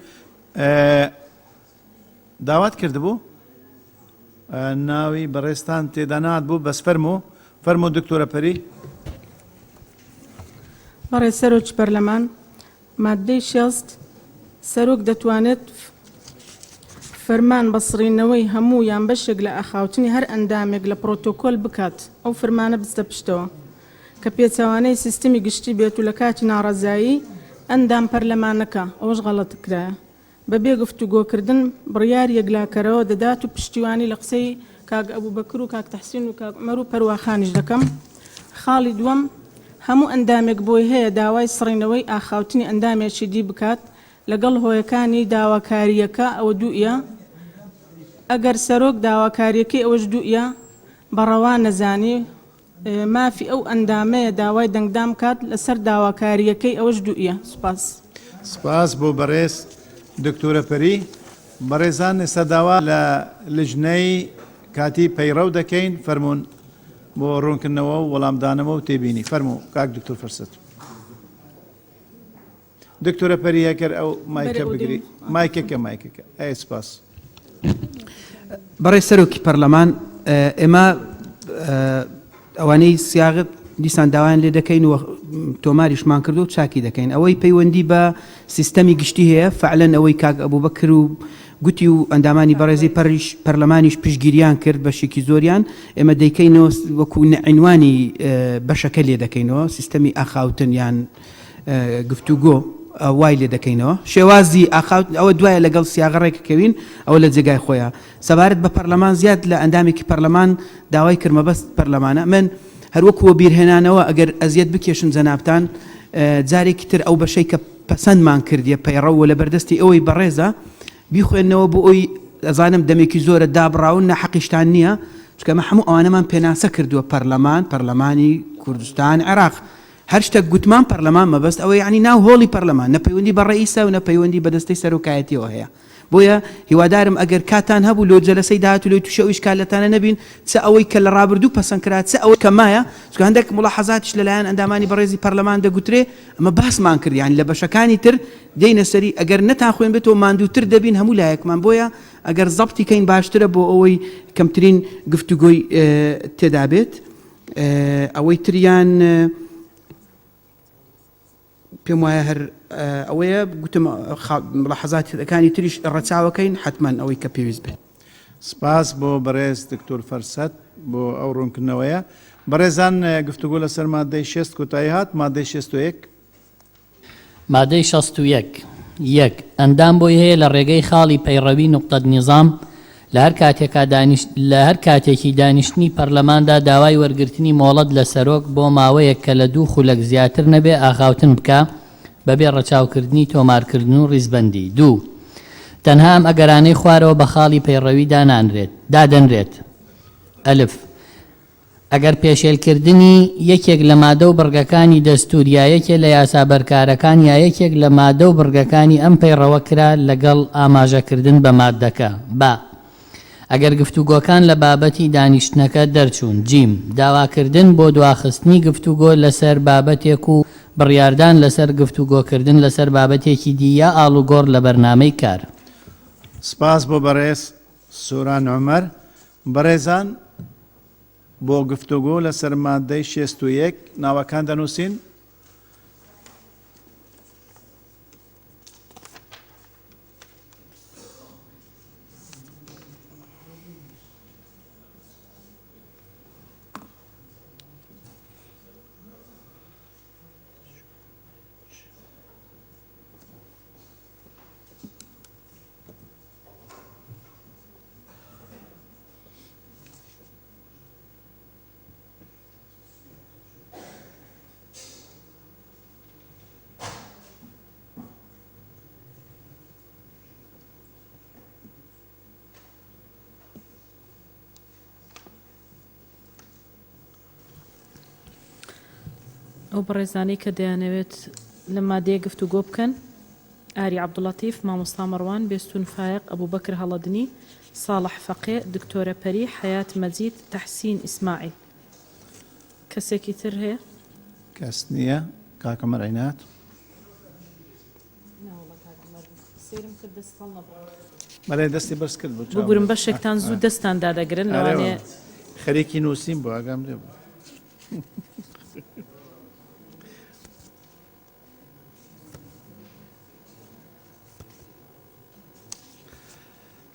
داوات کردبوو؟ ناوی بەڕێزتان تێدا نەهاتبوو بەس فەرموو فەرموو دکتۆرە پەری. بەڕێز سەرۆکی پەرلەمان، ماددەی 60، سەرۆک دەتوانێت فەرمان بە سڕینەوەی هەموو یان بەشێک لە ئاخاوتنی هەر ئەندامێک لە پڕۆتۆکۆل بکات، ئەو فرمانە بچتە پشتەوە کە پێچەوانەی سیستمی گشتی بێت و لە کاتی ناڕەزایی ئەندام پەرلەمانەکە، ئەوەش غەڵەت کرایە. بەبێ گفتوگۆکردن بڕیاری یەکلاکەرەوە دەدات و پشتیوانی لە قسەی کاک ئەبوبەکر و کاک تەحسین و کاک عومەر و پەرواخانیش دەکەم. خاڵی دووەم، هەموو ئەندامێک بۆی هەیە داوای سڕینەوەی ئاخاوتنی ئەندامێکی دی بکات لەگەڵ هۆیەکانی داواکارییەکە، ئەوە دوویە، ئەگەر سەرۆک داواکارییەکەی ئەوەش دوویە بە ڕەوا نەزانی، مافی ئەو ئەندامەیە داوای دەنگدان بکات لەسەر داواکارییەکەی ئەوەش دوویە. سوپاس. سپاس بۆ بەڕێز دکتۆرە پەری. بەڕێزان ئێستا داوا لە لجنەی کاتی پەیڕەو دەکەین فەرموون بۆ ڕوونکردنەوە و وەڵامدانەوە و تێبینی. فەرموو کاک دکتۆر فرسەت. دکتۆرە پەری ئەگەر ئەو مایکە بگری مایکەکە مایکەکە ئەی سپاس. بەڕێز سەرۆکی پەرلەمان ئێمە ئەوانەی سیاغت دیسان داوایان لێ دەکەین و تۆماریشمان کردو و چاکی دەکەین ئەوەی پەیوەندی بە سیستەمی گشتی هەیە فعلەن ئەوەی کاک ئەبوبەکر و گوتی و ئەندامانی بەڕێزی پەریش پەرلەمانیش پشتگیریان کرد بەشێکی زۆریان ئێمە دەیکەینەوە وەکو عینوانی بەشەکە لێ دەکەینەوە سیستەمی ئاخاوتن یان گفتوگۆ وای لێ دەکەینەوە شێوازی ئاخاوت ئەوە دوایە لەگەڵ سیاغە ڕێککەوین ئەوە لە جێگای خۆیە سەبارەت بە پەرلەمان زیاد لە ئەندامێکی پەرلەمان داوای کرد مەبەست پەرلەمانە من هەروەکو وەبیرهێنانەوە ئەگەر ئەزیەت بکێشن جەنابتان جارێکی تر ئەو بەشەی کە پەسەندمان کردیە پەیڕەو و لە بەردەستی ئەوەی بەڕێزە بیخوێنەوە بۆ ئەوی ئەزانم دەمێکی زۆرە دابڕاون ناحەقیشتان نییە چونکە ئەمە هەموو ئەوانەمان پێناسە کردووە پەرلەمان پەرلەمانی کوردستان عێراق هەر شتەک گوتمان پەرلەمان مەبەست ئەوە یەعنی ناو هۆڵی پەرلەمان نە پەیوەندی بە ڕەئیسە و نە پەیوەندی بە دەستەی سەرۆکایەتیەوە هەیە بۆیە هیوادارم ئەگەر کاتان هەبوو لۆ جەلەسەی داهاتوو لۆی توشی ئەو ئیشکالەتانە نەبین چ ئەوەی کە لە ڕابردوو پەسەند کرا چ ئەوەی کە مایە چونکە هەندێک مولاحەزاتیش لەلایەن ئەندامانی بەڕێزی پەرلەمان دەگوترێ ئەمە باسمان کرد یانی لە بەشەکانی تر دێینە سەری ئەگەر نەتان خوێنبێتەوە ماندووتر دەبین هەموو لایەکمان بۆیە ئەگەر زەبتی کەین باشترە بۆ ئەوەی کەمترین گفتوگۆی تێدا بێت. ئەوەی تریان پێم وایە هەر ئەوەیە گوتم ملاحەزاتەکانی تریش ڕەچاوەکەین حتمما ئەوەی کە پێویست بێت. سپاس بۆ بەڕێز دکتۆر فەرسەت بۆ ئەو ڕوونکردنەوەیە. بەڕێزان گفتوگۆ لەسەر ماددەی 60 کۆتایی هات، ماددەی 61. مادەی 61. یەک، ئەندام بۆی هەیە لە ڕێگەی خاڵی پەیڕەوی نوقتە نیزام لە هەر کاتێکا دانیشت لە هەر کاتێکی دانیشتنی پەرلەماندا داوای وەرگرتنی مۆڵەت لە سەرۆک بۆ ماوەیەک کە لە دوو خولەک زیاتر نەبێ ئاخاوتن بکا بەبێ ڕەچاوکردنی تۆمارکردن و ڕیزبەندی. دوو. تەنها ئەم ئەگەرانەی خوارەوە بە خاڵی پەیڕەوی دانانرێت دادەنرێت. ئەلف، ئەگەر پێشێلکردنی یەکێک لە مادە و بڕگەکانی دەستوور یا یەکێ لە یاسا بەرکارەکان یا یەکێک لە مادە و بڕگەکانی ئەم پەیڕەوە کرا لەگەڵ ئاماژەکردن بە ماددەکە. با. ئەگەر گفتوگۆکان لە بابەتی دانیشتنەکە دەرچوون. جیم. داواکردن بۆ دواخستنی گفتوگۆ لەسەر بابەتێک و بڕیاردان لەسەر گفتوگۆکردن لەسەر بابەتێکی دی یا ئاڵوگۆڕ لە بەرنامەی کار. سپاس بۆ بەڕێز سۆران عومەر. بەڕێزان بۆ گفتوگۆ لەسەر ماددەی 61 ناوەکان دەنووسین. ئەو بەڕێزانەی کە دەیانەوێت لەم مادەیە گفتوگۆ بکەن، ئاری عەبدولەتیف، مامۆستا مەڕوان، بێستوون فایەق، ئەبوبەکر هەڵەدنی، ساڵح فەقێ، دکتۆرە پەری، حەیات مەجید، تەحسین ئیسماعیل. کەسێکی تر هەیە؟ کەس نییە. کاک عومەر عینایەت. بەڵێ دەستی بەرز کرد بوو. ببورن بەشێکتان زوو دەستان دادەگرن لەوانەیە خەریکی نووسین بوو ئاگام لێ بوو.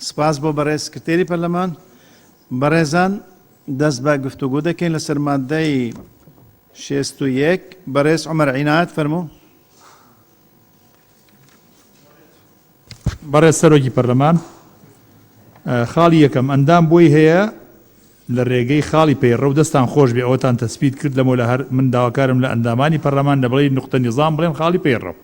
سپاس بۆ بەڕێز سکرتێری پەرلەمان. بەڕێزان دەست بە گفتوگۆ دەکەین لەسەر مادەی 61 بەڕێز عومەر عینایەت فەرموو. بەڕێز سەرۆکی پەرلەمان، خاڵی یەکەم، ئەندام بۆی هەیە لە رێگەی خاڵی پەیڕەو، دەستان خۆش بێ ئەوەتان تەسبیت کرد، لەمەولا هەر من داواکارم لە ئەندامانی پەرلەمان لە بڵێی نوقتە نیزام بڵێن خاڵی پەیڕەو.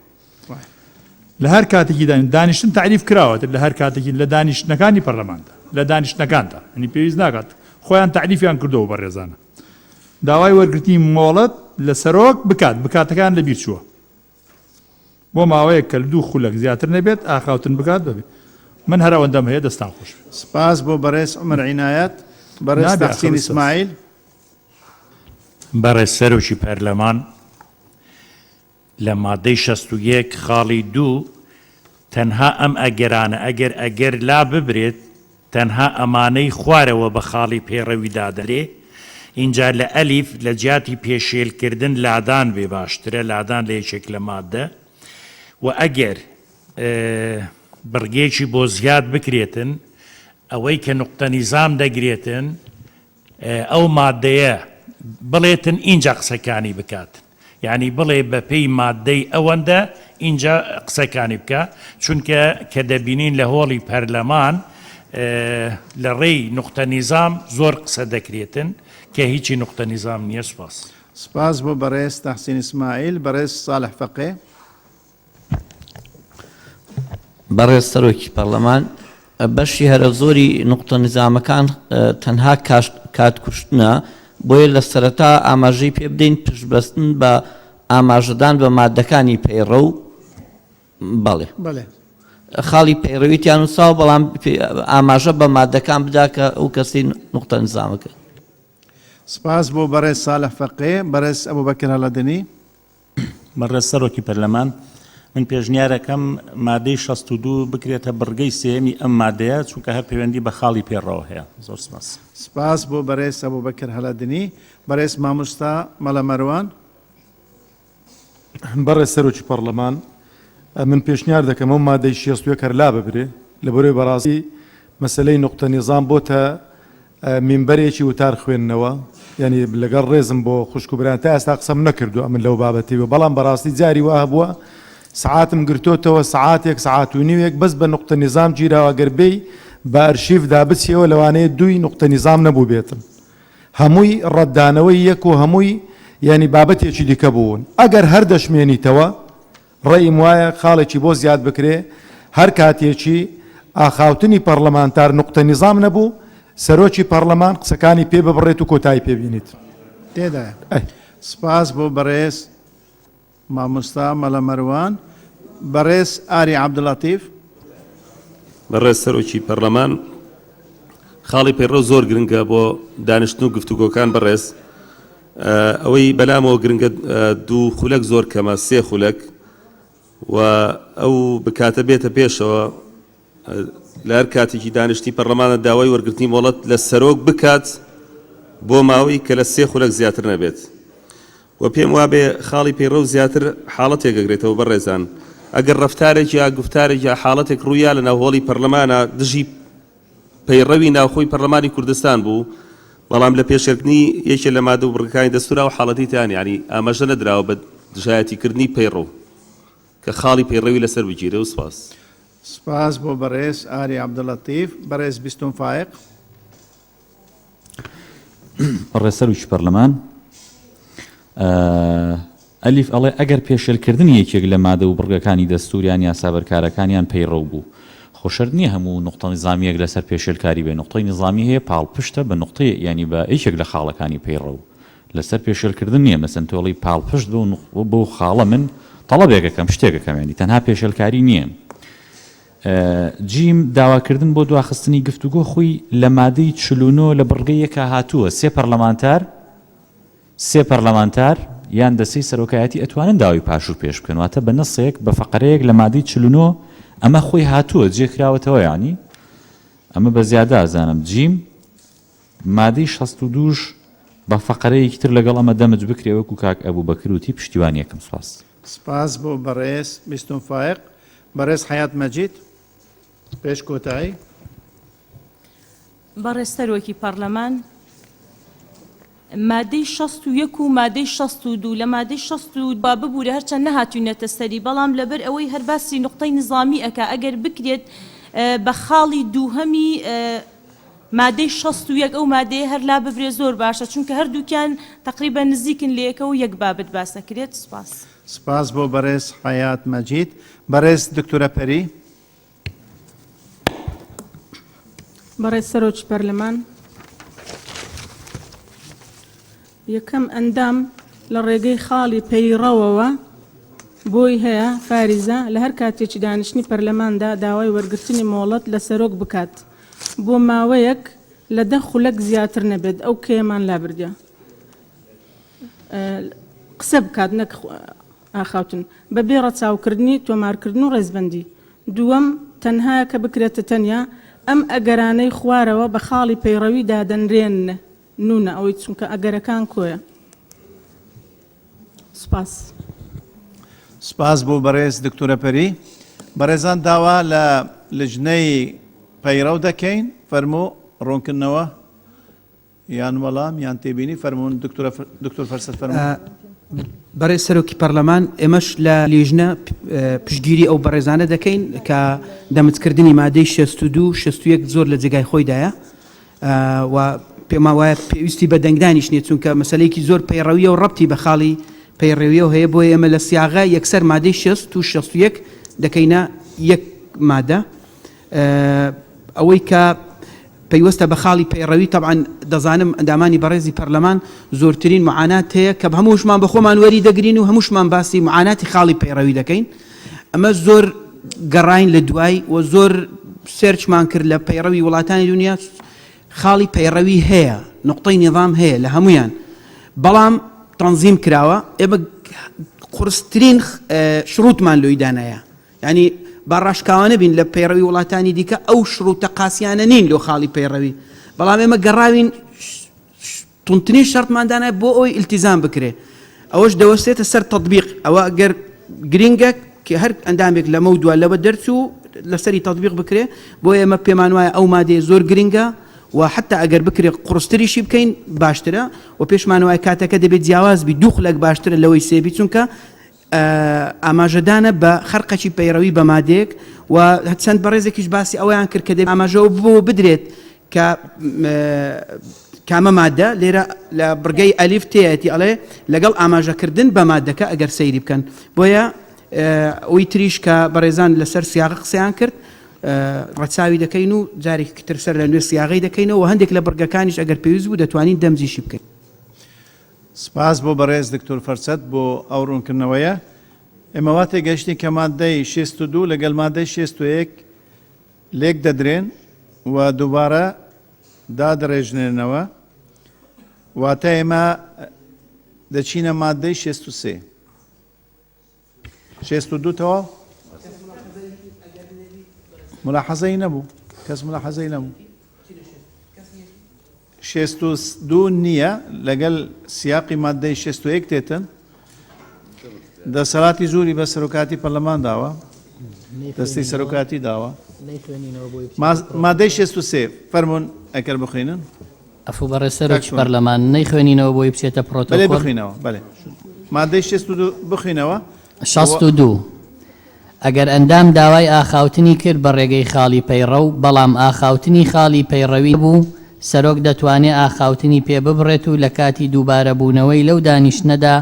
لە هەر کاتێکی دانیشتن تەعریف کراوە لە هەر کاتێکی لە دانیشتنەکانی پەرلەماندا لە دانیشتنەکاندا یانی پێویست ناکات خۆیان تەعریفیان کردەوە بەڕێزانە داوای وەرگرتنی مۆڵەت لە سەرۆک بکات بکاتەکان لەبیر چووە بۆ ماوەیەک کە لە دوو خولەک زیاتر نەبێت ئاخاوتن بکات بەبێ من هەر ئەوەندەم هەیە دەستان خۆش بێت. سپاس بۆ بەڕێز عومەر عینایەت. بەڕێز نابێ ئاخر تەحسین ئوستاز. ئیسماعیل. بەڕێز سەرۆکی پەرلەمان لە مادەی 61 خاڵی دوو تەنها ئەم ئەگەرانە ئەگەر ئەگەر لا ببرێت تەنها ئەمانەی خوارەوە بە خاڵی پەیڕەوی دادەنرێ، ئینجا لە ئەلیف لە جیاتی پێشێل کردن لادان بێ باشترە، لادان لە یەکێک لە ماددە، وە ئەگەر بڕگەیەکی بۆ زیاد بکرێتن ئەوەی کە نوقتە نیزام دەگرێتن ئەو ماددەیە بڵێتن ئینجا قسەکانی بکات یانی بڵێ بەپێی ماددەی ئەوەندە ئینجا قسەکانی بکا چونکە کە دەبینین لە هۆڵی پەرلەمان لە ڕێی نوقتە نیزام زۆر قسە دەکرێتن کە هیچی نوقتە نیزام نییە سوپاس. سپاس بۆ بەڕێز تەحسین ئیسماعیل. بەڕێز ساڵح فەقێ. بەڕێز سەرۆکی پەڕلەمان، بەشی هەرە زۆری نوقتە نیزامەکان تەنها کات کوشتنە، بۆیە لە سەرەتا ئاماژەی پێ بدەین پشت بەستن بە ئاماژەدان بە مادەکانی پەیڕەو، بەڵێ. بەڵێ. خاڵی پەیڕەوی تیا نووسراوە، بەڵام ئاماژە بە مادەکان بدا کە ئەو کەسەی نوقتە نیزامەکە. سپاس بۆ بەڕێز ساڵح فەقێ. بەڕێز ئەبوبەکر هەڵەدنی. بەڕێز سەرۆکی پەرلەمان، من پێشنیارەکەم مادەی 62 بکرێتە بڕگەی سێیەمی ئەم مادەیە، چونکە هەر پەیوەندی بە خاڵی پێڕەوە هەیە. زۆر سپاس. سپاس بۆ بەڕێز ئەبوبەکر هەڵەدنی. بەڕێز مامۆستا مەلا مەروان. بەڕێز سەرۆکی پەڕلەمان، من پێشنیار دەکەم ئەو مادەی 61 هەر لاببرێ، لەبەرئەوەی بەڕاستی مەسەلەی نوقتە نیزام بۆتە مینبەرێکی وتار خوێندنەوە یانی لەگەڵ ڕێزم بۆ خوشک و برایان تا ئێستا قسەم نەکردووە ئەمن لەو بابەتەی بەڵام بەڕاستی جاری وا هەبووە سەعاتم گرتۆتەوە سەعاتێک سەعات و نیوێک بەس بە نوقتە نیزام گیراوە گەر بێی بە ئەرشیفدا بچیەوە لەوانەیە دووی نوقتە نیزام نەبووبێتن هەمووی ڕەتدانەوەی یەک و هەمووی یانی بابەتێکی دیکە بوون ئەگەر هەر دەشمێنیتەوە ڕەئیم وایە خاڵێکی بۆ زیاد بکرێ، هەر کاتێکی ئاخاوتنی پەڕلەمانتار نوقتە نیزام نەبوو، سەرۆکی پەڕلەمان قسەکانی پێ ببڕێت و کۆتایی پێ بینیت. تێدایە. سپاس بۆ بەڕێز مامۆستا مەلا مەروان. بەڕێز ئاری عەبدولەتیف. بەڕێز سەرۆکی پەڕلەمان، خاڵی پەیڕەو زۆر گرنگە بۆ دانیشتن و گفتوگۆکان. بەڕێز ئەوەی بەلامەوە گرنگە دوو خولەک زۆر کەمە، سێ خولەک و ئەو بکاتە بێتە پێشەوە لە هەر کاتێکی دانیشتنی پەرلەمانە داوای وەرگرتنی مۆڵەت لە سەرۆک بکات بۆ ماوەی کە لە سێ خولەک زیاتر نەبێت و پێم وابێ خاڵی پەیڕەو زیاتر حاڵەتێک ئەگرێتەوە بەڕێزان ئەگەر ڕەفتارێک یا گوفتارێک یا حاڵەتێک ڕوویا لە ناو هۆڵی پەرلەمانە دژی پەیڕەوی ناوخۆی پەرلەمانی کوردستان بوو بەڵام لە پێشێلکردنی یەکێ لە مادە و بڕگەکانی دەستورا و حاڵەتی تیان یانی ئاماژە نەدراوە بە دژایەتیکردنی پەیڕەو کە خاڵی پەیڕەوی لەسەر بگیرێ و سپاس. سپاس بۆ بەڕێز ئاری عەبدولەتیف. بەڕێز بیستون فایەق. بەڕێز سەرۆکی پەرلەمان، ئەلیف ئەڵێ ئەگەر پێشێلکردنی یەکێک لە مادە و بڕگەکانی دەستوور یان یاسا بەرکارەکان یان پەیڕەو بوو. خۆ شەرت نییە هەموو نوقتە نیزامییەک لەسەر پێشێلکاری بێ، نوقتەی نیزامی هەیە پاڵپشتە بە نوقتەی یانی بە یەکێک لە خاڵەکانی پەیڕەو لەسەر پێشێلکردن نییە، مەسەن تۆ ئەڵێی پاڵپشت بەو بەو خاڵە من تەڵەبێک ئەکەم شتێک ئەکەم یانی تەنها پێشێلکاری نییە. جیم، داواکردن بۆ دواخستنی گفتوگۆ خۆی لە مادەی 49 لە بڕگەی یەکا هاتووە، سێ پەرلەمانتار سێ پەرلەمانتار یان دەستەی سەرۆکایەتی ئەتوانن داوای پاش و پێش بکەن، واتە بە نەسێک بە فەقەرەیەک لە مادەی 49 ئەمە خۆی هاتووە جێ کراوەتەوە یانی ئەمە بە زیادە ئەزانم. جیم، مادەی 62 ش بە فەقەرەیەکی تر لەگەڵ ئەمە دەمج بکرێ وەکو کاک ئەبوبەکر وتی پشتیوانیەکەم سوپاس. سپاس بۆ بەڕێز بیستون فایەق. بەڕێز حەیات مەجید پێش کۆتایی. بەڕێز سەرۆکی پەڕلەمان، مادەی 61 و مادەی 62 لە مادەی 62 ببورە هەرچەند نەهاتوینەتە سەری بەڵام لەبەر ئەوەی هەر باسی نوقتەی نزامی ئەکا ئەگەر بکرێت بە خاڵی دووهەمی مادەی 61 ئەو مادەیە هەر لاببرێ زۆر باشە چونکە هەردووکیان تەقریبەن نزیکن لەیەکەوە و یەک بابەت باس ئەکرێت سوپاس. سپاس بۆ بەڕێز حەیات مەجید. بەڕێز دکتۆرە پەری. بەڕێز سەرۆکی پەرلەمان، یەکەم ئەندام لە ڕێگەی خاڵی پەیڕەوەوە بۆی هەیە، فاریزە، لە هەر کاتێکی دانیشتنی پەرلەماندا داوای وەرگرتنی مۆڵەت لە سەرۆک بکات بۆ ماوەیەک لە دە خولەک زیاتر نەبێت، ئەو کەیەمان لابردە قسە بکات نەک ئاخاوتن، بەبێ ڕەچاوکردنی تۆمارکردن و ڕێزبەندی. دووەم، تەنها کە بکرێتە تەنیا، ئەم ئەگەرانەی خوارەوە بە خاڵی پەیڕەوی دادەنرێن، نونە ئەوەی چونکە ئەگەرەکان کۆیە. سوپاس. سوپاس بۆ بەڕێز دکتۆرە پەری. بەڕێزان داوا لە لجنەی پەیڕەو دەکەین فەرموو ڕوونکردنەوە. یان وەڵام یان تێبینی فەرموون دکتۆرە دکتۆر فەرسەت فەرموون. بەڕێز سەرۆکی پەرلەمان ئێمەش لە لیژنە پشتگیری ئەو بەڕێزانە دەکەین کە دەمجکردنی مادەی 62 61 زۆر لە جێگای خۆیدایە و پێمان وایە پێویستی بە دەنگدانیش نییە چونکە مەسلەیەکی زۆر پەیڕەویە و ڕەبتی بە خاڵی پەیڕەویەوە هەیە بۆیە ئێمە لە سیاغە یەکسەر مادەی 60 و 61 دەکەینە یەک مادە ئەوەی کە پەیوەستە بە خاڵی پەیڕەوی تەبعەن دەزانم ئەندامانی بەڕێزی پەرلەمان زۆرترین معانات هەیە کە هەمووشمان بە خۆمان وەری دەگرین و هەمووشمان باسی معاناتی خاڵی پەیڕەوی دەکەین ئەمە زۆر گەڕاین لە دوای و زۆر سێرچمان کرد لە پەیڕەوی وڵاتانی دنیا خاڵی پەیڕەوی هەیە نقطەی نظام هەیە لە هەمویان بەڵام تەنزیم کراوە ئێمە قورسترین شروتمان لۆی دانایە یانی با ڕاشکاوانە بین لە پەیڕەوی وڵاتانی دیکە ئەو شروتە قاسیانە نین لۆ خاڵی پەیڕەوی بەڵام ئێمە گەڕاوین توندترین شەرتمان دانا بۆ ئەوەی ئیلتیزام بکرێ ئەوەش دەوەستێتە سەر تەطبیق ئەوە ئەگەر گرینگە کە هەر ئەندامێک لەمە و دوا لەوە دەرچوو لەسەری تەطبیق بکرێ بۆ ئێمە پێمان وایە ئەو مادەیە زۆر گرینگە و حتا ئەگەر بکرێ قورستریشی بکەین باشترە و پێشمان وایە کاتەکە دەبێت جیاواز بی دوو خولەک باشترە لەوەی سێبی چونکە ئاماژەدانە بە خەرقەکی پەیڕەوی بە مادەیەک و چەند بەڕێزێکیش باسی ئەوەیان کرد کە دەبێت ئاماژە بۆ بدرێت کە کامە مادە لێرە لە بڕگەی ئەلیف تێیەتی ئەڵێ لەگەڵ ئاماژەکردن بە مادەکە ئەگەر سەیری بکەن بۆیە ئەوی تریش کە بەڕێزان لەسەر سیاغە قسەیان کرد. ڕەچاوی دەکەین و جارێکی تر سەر لە نوێ سیاغەی دەکەینەوە و هەندێک لە بڕگەکانیش ئەگەر پێویست بوو دەتوانین دەمجیشی بکەین. سپاس بۆ بەڕێز دکتۆر فەرسەت بۆ ئەو ڕوونکردنەوەیە. ئێمە وا تێگەیشتین کە ماددەی 62 لەگەڵ ماددەی 61 لێک دەدرێن و دووبارە دادەڕێژنرێنەوە. واتە ئێمە دەچینە ماددەی 63. 62 تەواو؟ ملاحەزەی نەبوو، کەس ملاحەزەی نەبوو. 62 نییە لەگەل سیاقی ماددەی 61 تێتن. دەسەڵاتی زۆری بە سەرۆکاتی پەرلەمان داوە، دەستەی سەرۆکاتی داوە. ماددەی 63 فەرموون ئەگەر بخوێنن. عەفو بەڕێز سەرۆکی پەرلەمان نەیخوێنینەوە بۆی بچێتە پرۆتۆکۆل. بەلێ بخوینەوە بەلێ مادەی 62 بخوینەوە. 62، ئەگەر ئەندام داوای ئاخاوتنی کرد بە ڕێگەی خاڵی پەیڕەو بەڵام ئاخاوتنی خاڵی پەیڕەوی نەبوو سەرۆک دەتوانێ ئاخاوتنی پێ ببڕێت و لە کاتی دووبارە بوونەوەی لەو دانیشتنەدا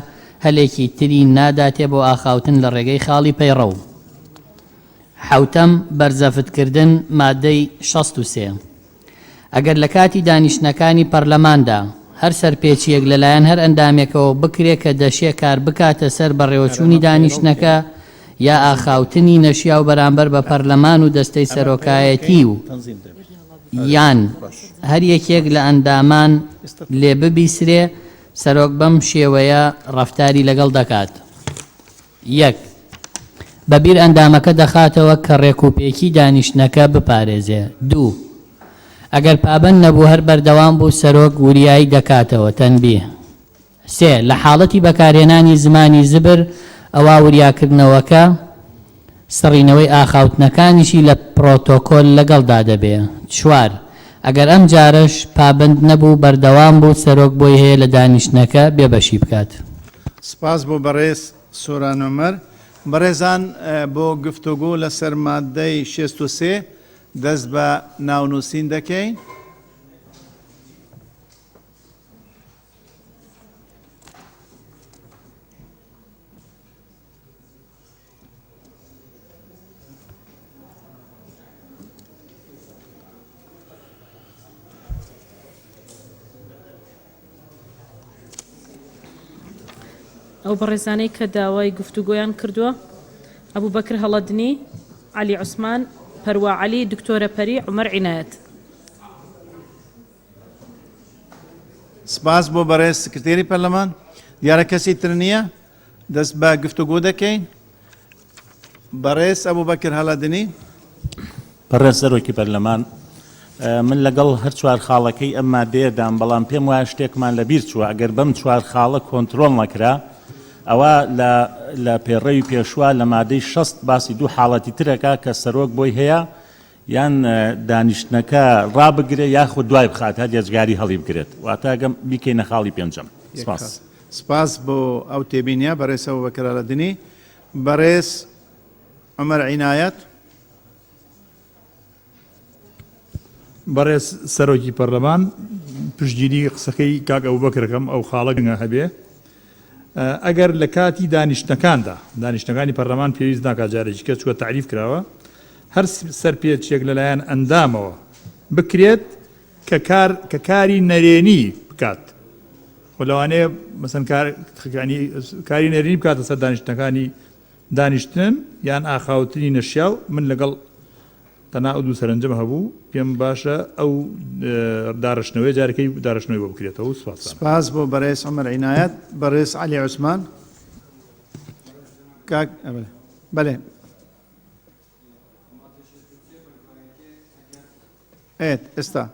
هەلێکی تری ناداتێ بۆ ئاخاوتن لە ڕێگەی خاڵی پەیڕەو. حەوتەم، بەرزەفت کردن، مادەی 63. ئەگەر لە کاتی دانیشتنەکانی پەرلەماندا هەر سەرپێچییەک لەلایەن هەر ئەندامێکەوە بکرێ کە دەشێ کار بکاتە سەر بەڕێوەچوونی دانیشتنەکە یا ئاخاوتنی نەشیاو بەرامبەر بە پەرلەمان و دەستەی سەرۆکایەتی و یان هەر یەکێک لە ئەندامان لێ ببیسرێ، سەرۆک بەم شێوەیە ڕەفتاری لەگەڵ دەکات. یەک، بە بیر ئەندامەکە دەخاتەوە کە ڕێکوپێکی دانیشتنەکە بپارێزێ. دوو، ئەگەر پابەند نەبوو هەر بەردەوام بوو سەرۆک وریای دەکاتەوە، تنبیه. سێ، لە حاڵەتی بەکارهێنانی زمانی زبر ئەوا وریاکردنەوەکە سڕینەوەی ئاخاوتنەکانیشی لە پڕۆتۆکۆل لەگەڵدا دەبێ. چوار، ئەگەر ئەم جارەش پابەند نەبوو بەردەوام بوو سەرۆک بۆی هەیە لە دانیشتنەکە بێبەشی بکات. سپاس بۆ بەڕێز سۆران عومەر. بەڕێزان بۆ گفتوگۆ لەسەر ماددەی 63 دەست بە ناونووسین دەکەین. ئەو بەڕێزانەی کە داوای گفتوگۆیان کردووە، ئەبوبەکر هەڵەدنی، عەلی عوسمان، پەروا عەلی، دکتۆرە پەری، عومەر عینایەت. سپاس بۆ بەڕێز سکرتێری پەرلەمان. دیارە کەسی تر نییە. دەست بە گفتوگۆ دەکەین. بەڕێز ئەبوبەکر هەڵەدنی. بەڕێز سەرۆکی پەرلەمان، من لەگەڵ هەر چوار خاڵەکەی ئەم مادەیەدام، بەڵام پێم وایە شتێکمان لەبیر چووە، ئەگەر بەم چوار خاڵە کۆنترۆڵ نەکرا، ئەوا لە لە پێڕەوی پێشوە لە مادەی 60 باسی دوو حاڵەتی ترەکە کە سەرۆک بۆی هەیە یان دانیشتنەکە ڕابگرێ یاخود دوای بخات هەر یەجگاری هەڵیبگرێت، واتە ئەگەم بیکەینە خاڵی پێنجەم. سپاس. سپاس بۆ ئەو تێبینیە بەڕێز ئەبوبەکر ئەلەدنی. بەڕێز عومەر عینایەت. بەڕێز سەرۆکی پەرلەمان، پشتگیری قسەکەی کاک ئەبوبەکر ئەکەم، ئەو خاڵە گرنگە هەبێ ئەگەر لە کاتی دانیشتنەکاندا، دانیشتنەکانی پەرلەمان پێویست ناکات جارێکی کە چووە تەعریف کراوە، هەر سەرپێچیەک لەلایەن ئەندامەوە بکرێت کە کار کە کاری نەرێنی بکات خۆ لەوانەیە مەسەن کار کاری نەرێنی بکاتە سەر دانیشتنەکانی دانیشتن یان ئاخاوتنی نەشیاو من لەگەڵ تەنها ئەو دوو سەرنجم هەبوو پێم باشە ئەو دارشتنەوەی جارەکەی دارشتنەوەی بۆ بکرێتەوە سپاس. سپاس بۆ بەڕێز عومەر عینایەت. بەڕێز عەلی عوسمان. کاک بەلێ. ئێت ئێستا.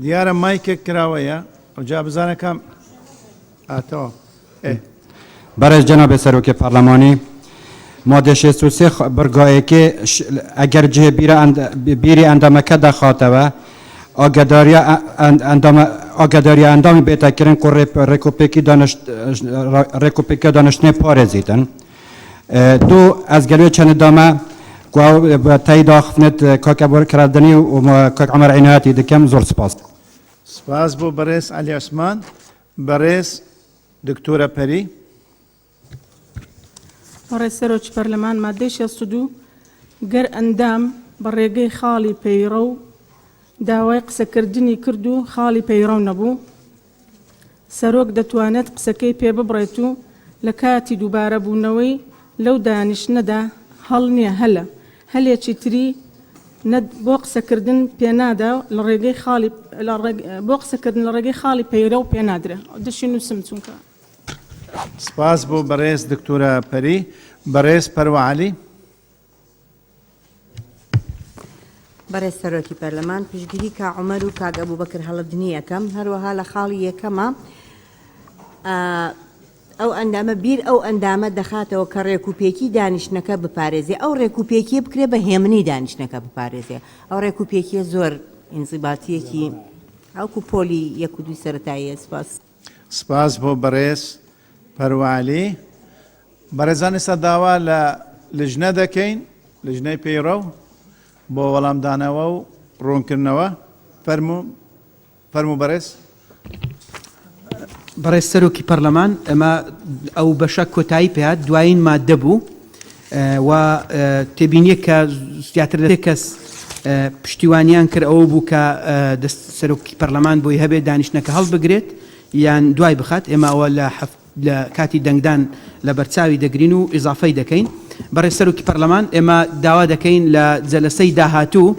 دیارە مایکێک کراوەیە ئەوجا بزانە کام ئاتەوە ئێ. بەڕێز جەنابێ سەرۆکێ پەڕلەمانی، مادە 63 بڕگایەکێ ئەگەر جێ بیری ئەندامەکە دەخاتەوە ئاگەداریا ئەندامە ئاگەداریا ئەندامی بێتە کرن کو ڕێکوپێکی دانشت ڕێکوپێکە دانشتنێ پارێزیتن. دوو ئەز گەلوێ چەند دامە کو تەی داخفنت کاک ئەبوبەکر ئەردەنی و کاک عومەر عینایەتی دکەم زۆر سپاس. سپاس بۆ بەڕێز عەلی عوسمان. بەڕێز دکتۆرە پەری. بەڕێز سەرۆکی پەرلەمان، ماددەی 62، گەر ئەندام بە ڕێگەی خاڵی پەیڕەو داوای قسەکردنی کرد و خاڵی پەیڕەو نەبوو، سەرۆک دەتوانێت قسەکەی پێ ببڕێت و لە کاتی دووبارەبوونەوەی لەو دانیشتنەدا هەڵ نییە هەلە هەلێکی تری نە بۆ قسەکردن پێنادا لە ڕێگەی خاڵی بۆ قسەکردن لە ڕێگەی خاڵی پەیرەو پێنادرێ دەشی نووسم چونکە. سپاس بۆ بەڕێز دکتۆرە پەری. بەڕێز پەروە عەلی. بەڕێز سەرۆکی پەرلەمان، پشتگیری کا عومەر و کاک ئەبوبەکر هەڵەدنی ئەکەم، هەروەها لە خاڵی یەکەما ئەو ئەندامە بیر ئەو ئەندامە دەخاتەوە کە ڕێکوپێکی دانیشتنەکە بپارێزێ، ئەو ڕێکوپێکیە بکرێ بە هێمنی دانیشتنەکە بپارێزێ، ئەو ڕێکوپێکیە زۆر ئینزیباتیەکی ئەوکو پۆلی یەک و دووی سەرەتاییە. سپاس. سپاس بۆ بەڕێز پەروە عەلی. بەڕێزان ئێستا داوا لە لجنە دەکەین، لجنەی پەیڕەو بۆ وەڵامدانەوە و ڕوونکردنەوە. فەرموو فەرموو بەڕێز. بەڕێز سەرۆکی پەرلەمان، ئەمە ئەو بەشە کۆتایی پێهات، دوایین ماددە بوو و تێبینیەک کە زیاتر لە سێ کەس پشتیوانیان کرد ئەوە بوو کە دەست سەرۆکی پەرلەمان بۆی هەبێت دانیشتنەکە هەڵبگرێت یان دوای بخات، ئێمە ئەوە لە لە کاتی دەنگدان لە بەرچاوی دەگرین و ئیزافەی دەکەین. بەڕێز سەرۆکی پەرلەمان ئێمە داوا دەکەین لە جەلەسەی داهاتوو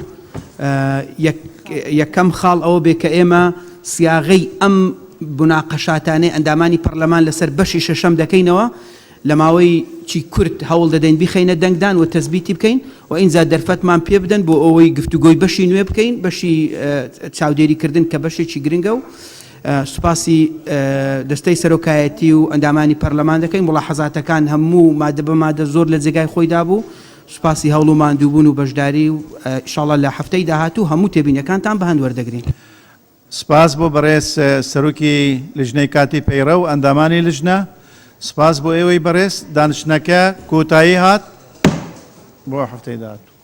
یەکەم خاڵ ئەوە بێ کە ئێمە سیاغەی ئەم موناقەشاتانەی ئەندامانی پەرلەمان لەسەر بەشی شەشەم دەکەینەوە لە ماوەی چی کورت هەوڵ دەدەین بیخەینە دەنگدان و تەسبیتی بکەین و ئینجا دەرفەتمان پێ بدەن بۆ ئەوەی گفتوگۆی بەشی نوێ بکەین بەشی چاودێری کردن کە بەشێکی گرنگە و سوپاسی دەستەی سەرۆکایەتی و ئەندامانی پەرلەمان دەکەین، موڵاحەزاتەکان هەموو مادە بە مادە زۆر لە جێگای خۆیدا بوو، سوپاسی هەوڵ و ماندووبوون و بەشداری و ئیشاڵڵا لە هەفتەی داهاتوو هەموو تێبینیەکانتان بە هەند وەردەگرین. سپاس بۆ بەڕێز سەرۆکی لیژنەی کاتی پەیڕەو و ئەندامانی لیژنە، سپاس بۆ ئێوەی بەڕێز، دانیشتنەکە کۆتایی هات بۆ هەفتەی داهاتوو.